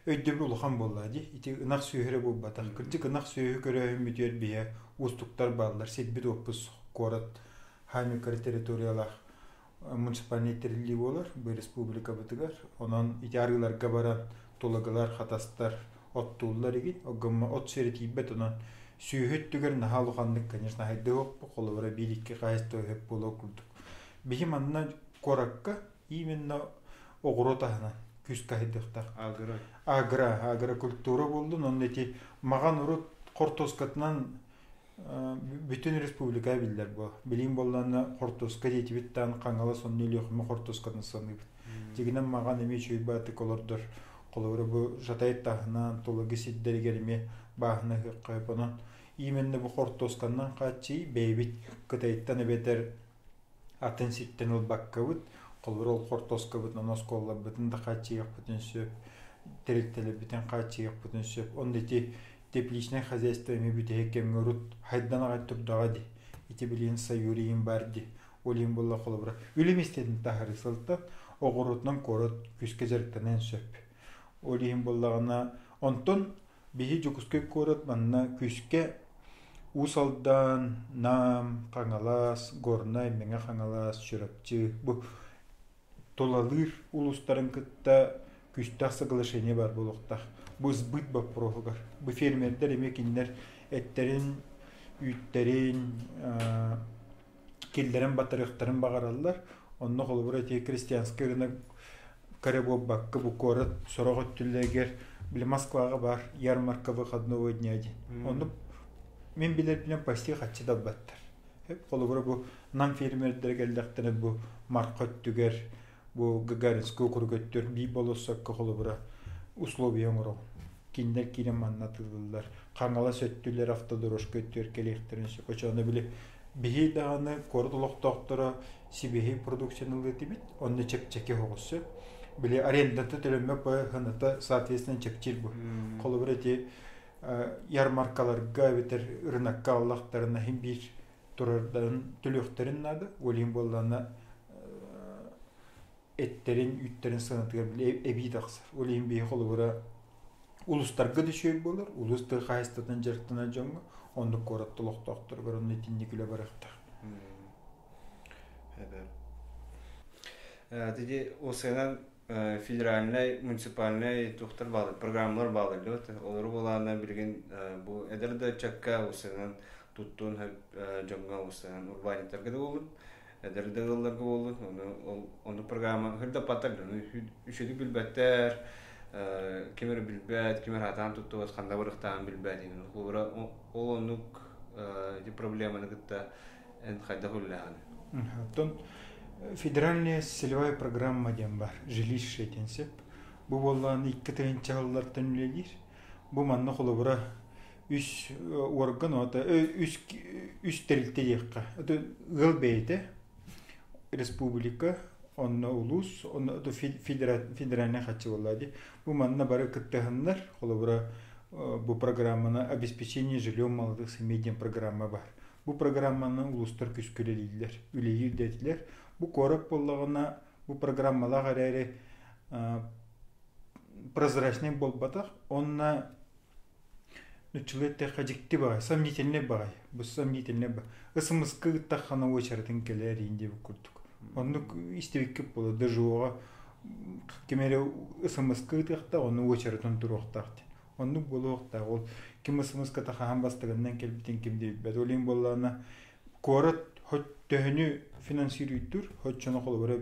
өйдөбүл улахан буолла дии. Ити ынах сүөһү эрэ буолбатах. Кырдьык ынах сүөһү көрөөһүммүтүгэр биһэ уустуктар бааллар. Сирбит уоппус куорат хаамикары территориялаах муниципальнай тэриллии буолар бу республикабытыгар. Онон ити арыыларга баран тулагылар, хатастар оттууллар игин. Оггоммо от сири тиийбэт онон сүөһү өттүгэр наһаа улаханнык, конечно, хайдыһыахпыт. Холобура биир-икки хаһаайыстыба өһөп буолуо курдук. Биһи манна куоракка именно оҕуруот аһынан күүскэ аһыйдыахтаах. Агро. Агро, агрокультура буоллун, онно ити маҕан урут хортуоскатынан бүтүн республика биллэр бу. Билигин буоллаҕына хортуоска диэтибит таан Хаҥалас онно Өлүөхүмэ хортуоскатын саныыбыт. Дьигинэн маҕан эмиэ үчүгэй баатык олордор. Холобура бу Жатай таһынан, Тулагы сирдэригэр эмиэ бааһына ыһыахха сөп. Онон именно бу хортуосканнан хааччыйыы бэйэбит Кытайтан эбэтэр атын сиртэн ылбаккабыт, холобура ол хортуоскабытынан оскуолаларбытын да хааччыйыахпытын сөп, тэрилтэлэрбитин хааччыйыахпытын сөп. Онно ити тепличнай хозяйство эмиэ бүтэһик кэмҥэ урут хайдан аҕай турдаҕа дии. Ити билигин Саюриин баар дии. Ол иһин буолла холобура үлэ миэстэтин таһаарыы сылтан оҕуруотунан куорат күүскэ дьарыктаныан сөп. Ол иһин буоллаҕына онтон биһи Дьокуускай куорат манна күүскэ Уус Алдан, Нам, Хаҥалас, Горнай, Мэҥэ Хаҥалас, Чурапчы бу тулалыыр улуустарын кытта күүстээх соглашение баар буолуохтаах. Бу сбыт боппуруоһугар. Бу фермердэр эмиэ кинилэр эттэрин, үүттэрин киллэрэн батарыахтарын баҕараллар. Онно холобура ити крестьянский рынок кэрэ буолбакка бу куорат сорох өттүлэригэр били Москваҕа баар ярмарка выходного дня диэн. Онно мин билэрбинэн почти хаччы да ылбаттар. Холобура бу Нам фермердэрэ кэллэхтэринэ бу Марха өттүгэр бу Гагаринскай округ өттүгэр биир болуоссакка холобура условия оҥороҕун. Кинилэр киирэн манна атыылыыллар. Хаҥалас өттүлэр автодорожка өттүгэр кэлиэхтэрин сөп. Оччоҕуна били биһи даҕаны куорат олохтоохторо сибиһи продукцияны ылыа этибит, онно чэпчэки оҕус сөп. Били арендата төлөммөт быһыната соответственно чэпчиир бу. Холобура ити ярмаркаларга эбэтэр рынокка аллахтарына иһин биир турардарын төлүөхтэрин наада. Ол иһин буоллаҕына эттэрин, үүттэрин сыанатыгар били эбии тахсар. Ол иһин биһи холобура улуустарга да үчүгэй буолар, улуус тыа хаһаайыстыбатынан дьарыктанар дьоҥҥо, оннук куорат олохтоохторугар онно итинник үлэ барыахтаах. Тиди осынан федеральнай, муниципальнай тухтар баалар, программалар баалар Олору булаана билигин бу эдэр да ыччакка осынан туттун дьоҥҥо осынан урбаанньыттарга да буолун, эдэр да ыалларга буолун, ону ону программа хырда паттар үчүгэй билбэттэр, ким эрэ билбэт, ким эрэ хатаан туттубат, ханна барыахтааҕын билбэт. Ол оннук ити проблеманы кытта эн хайдах үлэлээҕин? Оттон федеральная целевая программа диэн бар, жилище диэн сөп. Бу буоллаҕына 2 тыһыынча сыллартан үлэлиир. Бу манна холобура үс орган, үс, үс тэрилтэ диэххэ. Ыал бэйэтэ, республика, онно улуус, онно федеральнай хаччы буолла дии. Бу манна бары кыттыһыннар, холобура бу программаны обеспечение жильем молодых семей диэн программа бар. Бу программаны улуустар күүскэ үлэлииллэр, үлэлиир дэтилэр. Бу куорат буоллаҕына, бу программалаах эрээри прозрачный буолбатах, онно нуччалыы эттэххэ дьикти баҕай, сомнительный баҕай, бу сомнительный баҕай. СМС-ка ыыттаххына уочаратын кэлээр иин диэбит курдук. Оннук истибиккит буолуо, ДЖО-ҕа ким эрэ СМС-ка ыытыахтаах, онно уочаратын туруохтаах диэн. Оннук буолуохтаах. Ол ким ысымыската хаһан бастакыннан кэлбитин ким да билбэт. Ол иһин буоллаҕына куорат хоть төһөнү финансируйдуур, оччону холобура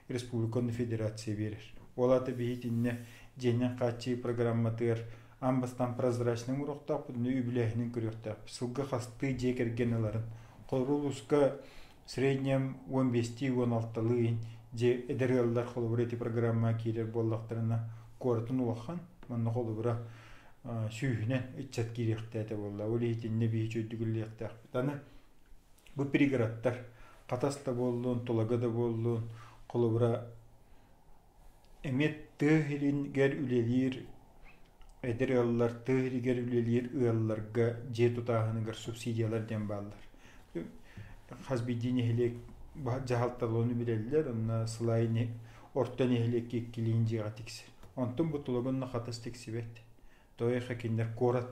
республика уонна федерация биэрэр. Ол аата биһи итиннэ дьиэнэн хааччыйыы программатыгар аан бастаан прозрачный оҥоруохтаахпыт, үбүлээһинин көрүөхтээхпит. Сылга хастыы дьиэ кэргэн ыларын. Холобур улууска в среднем 15-тии 16-лыы иһин дьиэ эдэр ыаллар холобура ити программаҕа киирэр буоллахтарына куоратын улахан, манна холобура сүүһүнэн ыччат киириэхтээтэ буолла. Ол иһитиннэ биһи үчүгэйдик үлэлиэхтээхпит. Аны бу пригородтар Хатас да буоллун, Тулагы да буоллун, холобура эмиэ тыа сиригэр үлэлиир эдэр ыаллар тыа сиригэр үлэлиир ыалларга дьиэ тутааһыныгар субсидиялар диэн бааллар. Хас биирдии нэһилиэк дьаһалталарын билэллэр, онно сылай орто нэһилиэккэ иккилиин дьиэҕэ тиксэр. Онтон бу Тулагы онно Хатас тиксибэт. Тоойуха кинилэр куорат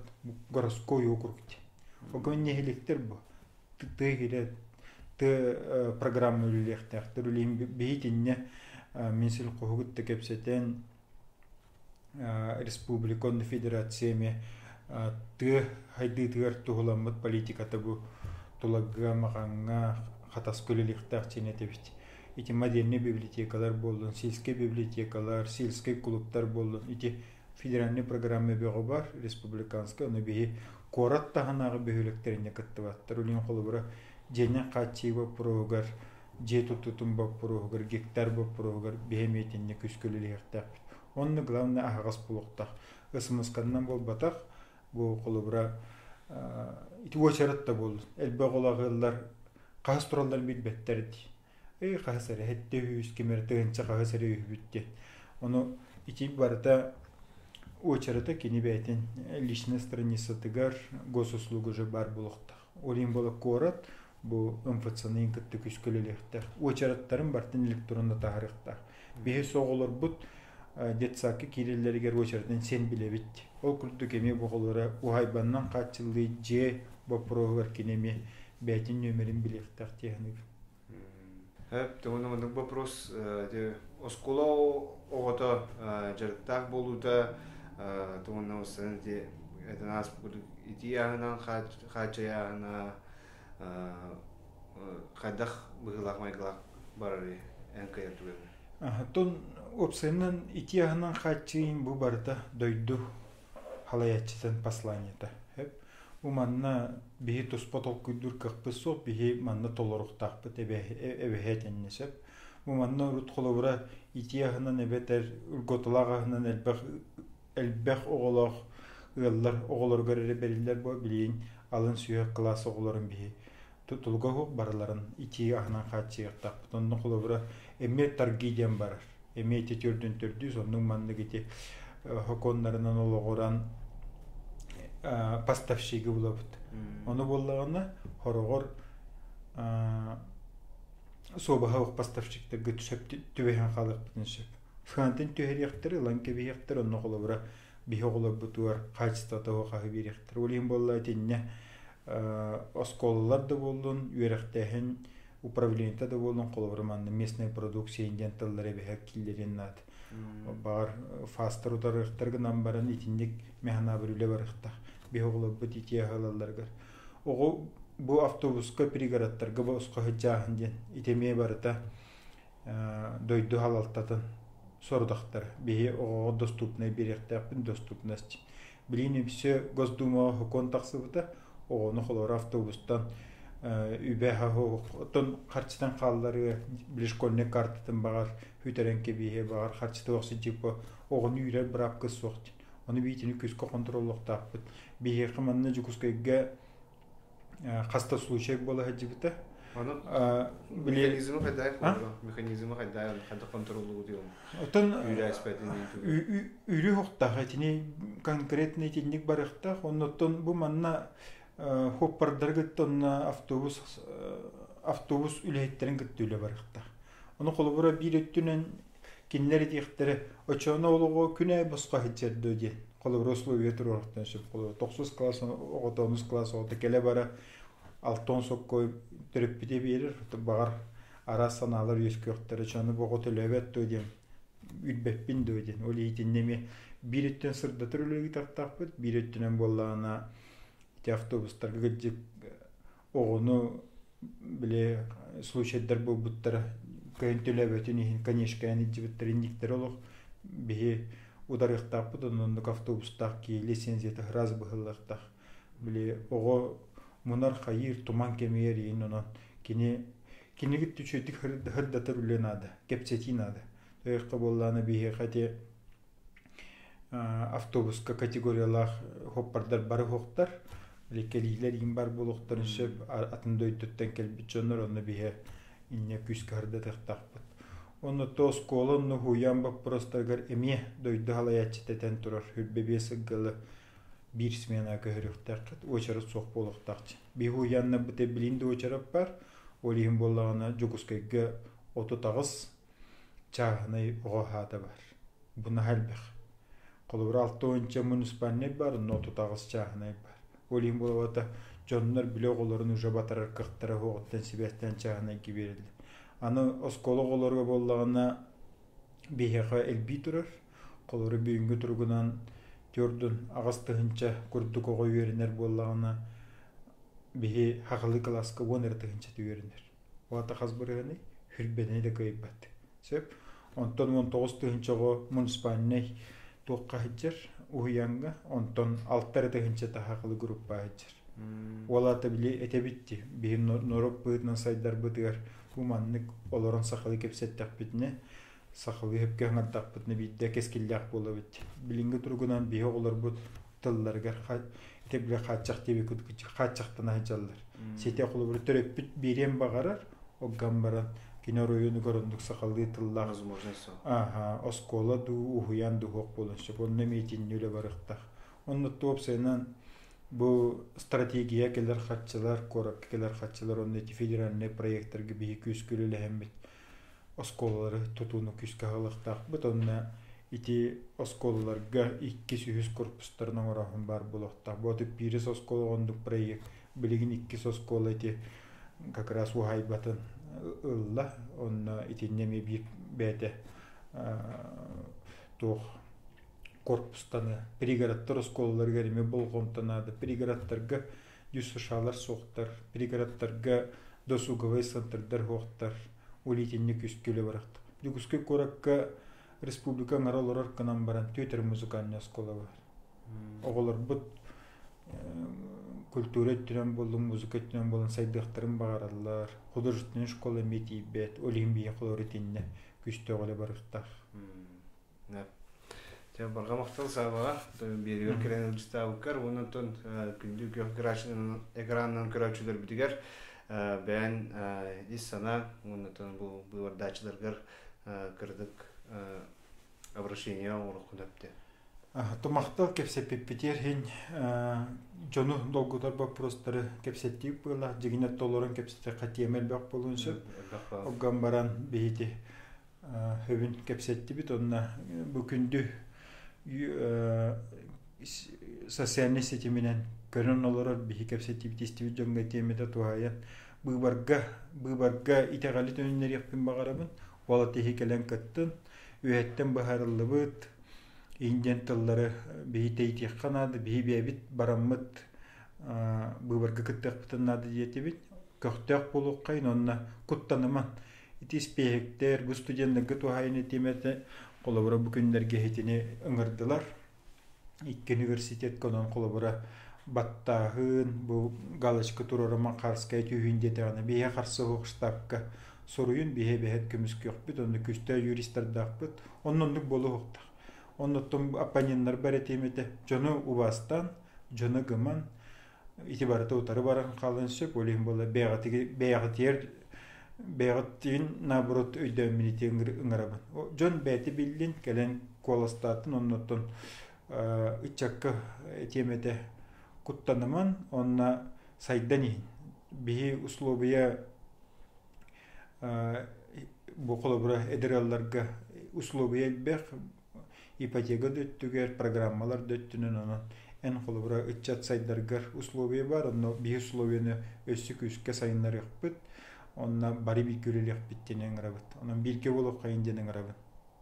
городской округ диэн. Огон нэһилиэктэр бу тыа сирэ тыа программа үлэлиэхтээхтэр. Үлэһин биһитиннэ Минсельхоһу кытта кэпсэтэн республика уонна федерация эмиэ тыа хайдыытыгар туһуламмыт политиката бу Тулагыга, Маҕаҥҥа, Хатаска үлэлиэхтээх диэн этэбит. Ити модельнай библиотекалар буоллун, сельскэй библиотекалар, сельскэй клубтар буоллун, ити федеральнай программа бөҕө бар, республиканскай, ону биһи куорат таһынааҕы бөһүөлэктэринэ кыттыбаттар. Үлүн холобура дьиэнэн хааччыйыы боппуруоһугар, дьиэ тутуутун боппуруоһугар, гектар боппуруоһугар биһи эмиэ итиннэ күүскэ үлэлиэхтээхпит. Онно главное аһаҕас буолуохтаах. СМС-каннан буолбатах, бу холобура ити уочарат да буоллун. Элбэх оҕолоох ыаллар хаһыс туралларын билбэттэр дии. Эй, хаһыс эрэ, сэттэ үһүс, ким эрэ тыһыынча хаһыс эрэ үһүбүт диэн. Ону ити барыта уочарата кини бэйэтин личная страницатыгар госуслуга уже баар буолуохтаах. Ол иһин буола куорат бу МФЦ-ны кытта күүскэ үлэлиэхтээх. Уочараттарын барытын электронно таһаарыахтаах. Биһи оҕолорбут детсадка киирэллэригэр уочаратын син билэбит. Ол курдук эмиэ бу оҕолоро уһайбаннан хааччыллыы дьиэ боппуруоһугар кини эмиэ бэйэтин нүөмэрин билиэхтээх дии саныыбын. Тугун маннык вопрос оскуола оҕото дьарыктаах буолуута тугунна устан ити этэн ааспыт итии аһынан хааччыйааһына хайдах быһыылаах майгылаах барарый эн кыайар түгэҥҥэ? Оттон уопсайынан итии аһынан хааччыйын бу барыта дойду халайааччытын посланиета. Бу манна биһи туспа толкуйдуур кыахпыт суох, биһи манна толоруохтаахпыт эбэһээт иннэ сөп. Бу манна урут холобура итии аһынан эбэтэр льготалаах аһынан элбэх элбэх оҕолоох ыаллар оҕолоругар эрэ бэриллэр буо билигин алын сүһүөх кылаас оҕолорун биһи тутулуга суох барыларын итии аһынан хааччыйыахтаахпыт. Онно холобура эмиэ торги диэн барар. Эмиэ ити төрдүн төрдүүс оннук маннык ити хокуоннарынан олоҕуран поставщигы булабыт. Ону буоллаҕына хороҕор суобаһа ох поставщиктарга сөп түбэһэн хаалыахпытын сөп. Сыантын түһэриэхтэр, ылан кэбиһиэхтэр, онно холобура биһи оҕолорбутугар хаачыстыбата суох аһы биэриэхтэр. Ол иһин буолла итиннэ оскуолалар да буоллун, үөрэхтээһин управлениета да буоллун, холобура манна местная продукция диэн тыллары эбэһэ киллэриэн наада. Баҕар фастар утарыахтар гынан баран итинник механабыр үлэ барыахтаах. Биһи оҕолорбут итии аһылалларыгар. Оҕо бу автобуска пригородтарга босхо сылдьааһын диэн ити эмиэ барыта дойду салалтатын сорудахтара. Биһи оҕоҕо доступнай биэриэхтээхпин доступность. Билигин үксэ Госдумаҕа сокуон тахсыбыта, оҕону холоро автобустан үбэ оттон харчытан хаалларыа, били школьнай картатын баҕар сүтэрэн кэбиһиэ, баҕар харчыта охсу оҕону үүрэр быраапка суох диэн. Ону биитини күүскэ хонтуруоллуохтаахпыт. Биһиэхэ манна Дьокуускайга хаста случай буола сылдьыбыта. Ону механизмы хайдах механизмы хайдах хайдах контроллугу Оттон үүрүү хохтаах итини конкретно итинник барыахтаах. Оннуттан бу манна хоппардары кытта онно автобус автобус үлэһиттэрин кытта үлэ барыахтаах. Ону холобура биир өттүнэн кинилэр этиэхтэрэ оччоҕуна ол оҕо күн аайы босхо сылдьар дуо диэн холобура условия туруорахтан сөп холобура тохсус класс оҕото онус класс оҕото кэлэ-бара алтан соккой төрөппүтэ биэрэр баҕар араас санаалар үөскүөхтэрэ чону бу оҕо төлөөбөт дуо диэн Үрбэппин дуо диэн. Ол иһитиннэ эмиэ биир өттүнэн сырдатар үлэ ыытыахтаахпыт, биир өттүнэн буоллаҕына ити автобустарга кырдьык оҕону били случайдар буолбуттара кыайан төлөөбөтүн иһин конечкайан илдьибиттэр инниктэрэ олох биһи ударыахтаахпыт оннук автобустаах киһи лицензията раз быһыллыахтаах били оҕо мунар хайыыр туман кэмигэр иһин онон кини кинигит үчүгэйдик сырдатар үлэ наада кэпсэтии наада Тойоххо буоллаҕына биһиэхэ ити автобуска категориялаах хоппардар бары хуохтар кэлиилэр иин бар буолуохтарын сөп атын дойдуттан кэлбит дьоннор онно биһэ инньэ күүскэ сырдатыахтаахпыт. Онно то оскуола онно уһуйаан боппуруостарыгар эмиэ дойду салайааччыта этэн турар хүрбэ биэс ыггалы биир смена көһөрүөхтээххит уочарат суох буолуохтаах. Биһи уһуйааннарбыт билин да уочарат бар ол иһин буоллаҕына Дьокуускайга 38 чааһынай оҕо аһаата бар. Бу наһаа элбэх. Холобура, 60 муниципальнай бар, онно 38 чааһынай бар. Ол иһин буолабата дьоннор били оҕолорун уже батарар кыахтара суоҕуттан сибээстээн чааһынайга биэрэллэр. Аны оскуола оҕолоругар буоллаҕына биһиэхэ элбии турар. Холобура, бүгүҥҥү туругунан төрдүн 8 тыһыынча курдук оҕо үөрэнэр буоллаҕына, биһи сахалыы кылааска 10 эрэ тыһыынчата үөрэнэр. Уота хас бырыһыаный? Хүрбэни да кыайбат. Сөп. Онтон 19 тыһыынча оҕо муниципальнай туохха сылдьар уһуйааҥҥа, онтон 6 эрэ тыһыынча сахалыы группа сылдьар. Ол аата били этэбит дии, биһи норуот быһыытынан сайдарбытыгар бу маннык олорон сахалыы кэпсэттэхпитинэ, сахалыы сөпкө саҥардахпытына биирдэ кэскиллээх буолабыт. Билиҥҥи туругунан биһи оҕолорбут тылларыгар ити били хааччах диэби хааччахтана сылдьаллар. Ситэ холобур төрөппүт биэриэн баҕарар, огган баран кини оройуонугар оннук сахалыы тыллаах возможность аха оскуола дуу, уһуйаан дуу суох буолуон сөп. Онно эмиэ итинни үлэ барыахтаах. Онно уопсайынан бу стратегия кэлэр харчылар, куоракка кэлэр харчылар онно ити федеральнай проекттарга биһи күүскэ үлэлэһэммит оскуолалары тутууну күүскэ аһылыахтаахпыт. Онно ити оскуолаларга иккис, үһүс корпустарын оҥорооһун баар буолуохтаах. Бу биирис оскуола оннук проект билигин иккис оскуола ити как раз уһаайбатын ылла. Онно итиннэ эмиэ биир бэйэтэ туох корпустаны пригородтар оскуолаларыгар эмиэ болҕомто наада. Пригородтарга ДЮСШ-лар суохтар, пригородтарга досуговай центрдар суохтар, ол итинник күүскэ үлэ барахта. Дьокуускай куоракка республика аҥара олорор гынан баран түөтэр музыкальнай оскуола бар. Оҕолорбут культура өттүнэн буоллун, музыка өттүнэн буоллун сайдыахтарын баҕараллар. Художественнай школа эмиэ тиийбэт, ол иһин биһиэхэ олор итиннэ күүстээх үлэ барыахтаах. Дьэ, барҕа махтал Саваҕа биэригэр кэлэн ыалдьыттаабыккар уонна оттон күндү күөх экранынан көрөөччүлэрбитигэр бэйэн ис санаа уонна оттон бу быыбардааччыларгар кырдык обращение оҥоруоххун сөптө. Тумахтал кэпсэппиппитигэр иһин дьону долгутар боппуруостары кэпсэттиик буолла. Дьигинэ толорон кэпсэтэххэ тиэмэ элбэх буолуон сөп. Огган баран биһити хөбүн кэпсэттибит. Онно бу күндү социальнай ситиминэн көрөн олорор биһи кэпсэтиибит истибит дьоҥҥо тиэмэтэ туһаайан быыбарга быыбарга итэҕэли төнүннэриэхпин баҕарабын. Уола тиһи кэлэн кыттын. Үөһэттэн быһаарыллыбыт индиан тыллары биһи тэйтиэххэ наада, биһи бэйэбит бараммыт быыбарга кыттыахпытын наада диэтибит. Көхтөөх буолуоххайын уонна куттаныман. Ити испиэһиктэр, бу студеннарга туһаайын этиэмэтэ холобура бу күннэргэ иһитини ыҥырдылар. Икки университетка онон холобура баттааһын, бу галочка туруоруман Харская түүһүн диэтэҕинэ биһиэхэ харса суох штабка суруйун биһиэ бэһэт көмүскүөхпүт, онно күстээх юристардаахпыт, онно оннук буолуохтаах. Оннуттан оппоненнар бар этиэм этэ, дьону убаастаан, дьону гыман, ити барыта утары баран хаалан сөп, ол иһин буолла бэйэҕитигэр бэйэҕитин наоборот өйдөөммүн ити ыҥырабын. Дьон бэйэтэ биллин, кэлэн куоластаатын, оннуттан ыччакка этиэм этэ куттаныман, онно сайдан иһин. Биһи условия бу холобура эдэр ыалларга условия элбэх, ипотека да өттүгэр, программалар да өттүнэн онон эн холобура ыччат сайдаргар условия бар, онно биһи условияны өссө күүскэ сайыннарыахпыт, онно бары бииргэ үлэлиэхпит диэн ыҥырабыт. Онон бииргэ буолуоххайын диэн ыҥырабын.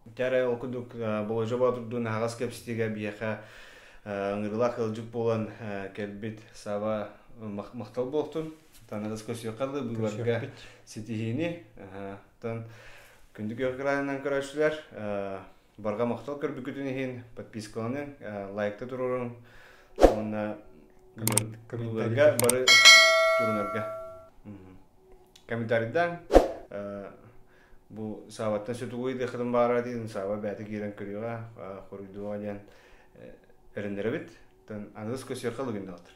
Дьэ ол курдук Болодьо Боотурдуун аһаҕас кэпсэтиигэ биһиэхэ ыҥырыылаах ыалдьыт буолан кэлбит Сава махтал буолтун. Таныгыс көрсүөххэ дылы быыбарга ситиһиини. Оттон күндү күөх экранынан көрөөччүлэр барҕа махтал көрбүккүтүн иһин подпискаланыҥ, лайкта туруоруҥ уонна быыбарга бары турунарга. Комментарийдаан бу Саабаттан сүтүгүй дыхытын баара диэн Сааба бэйэтэ киирэн көрүөҕэ, хоруйдуоҕа диэн эрэннэрэбит. Аныгыс көрсүөххэ лыгынналар.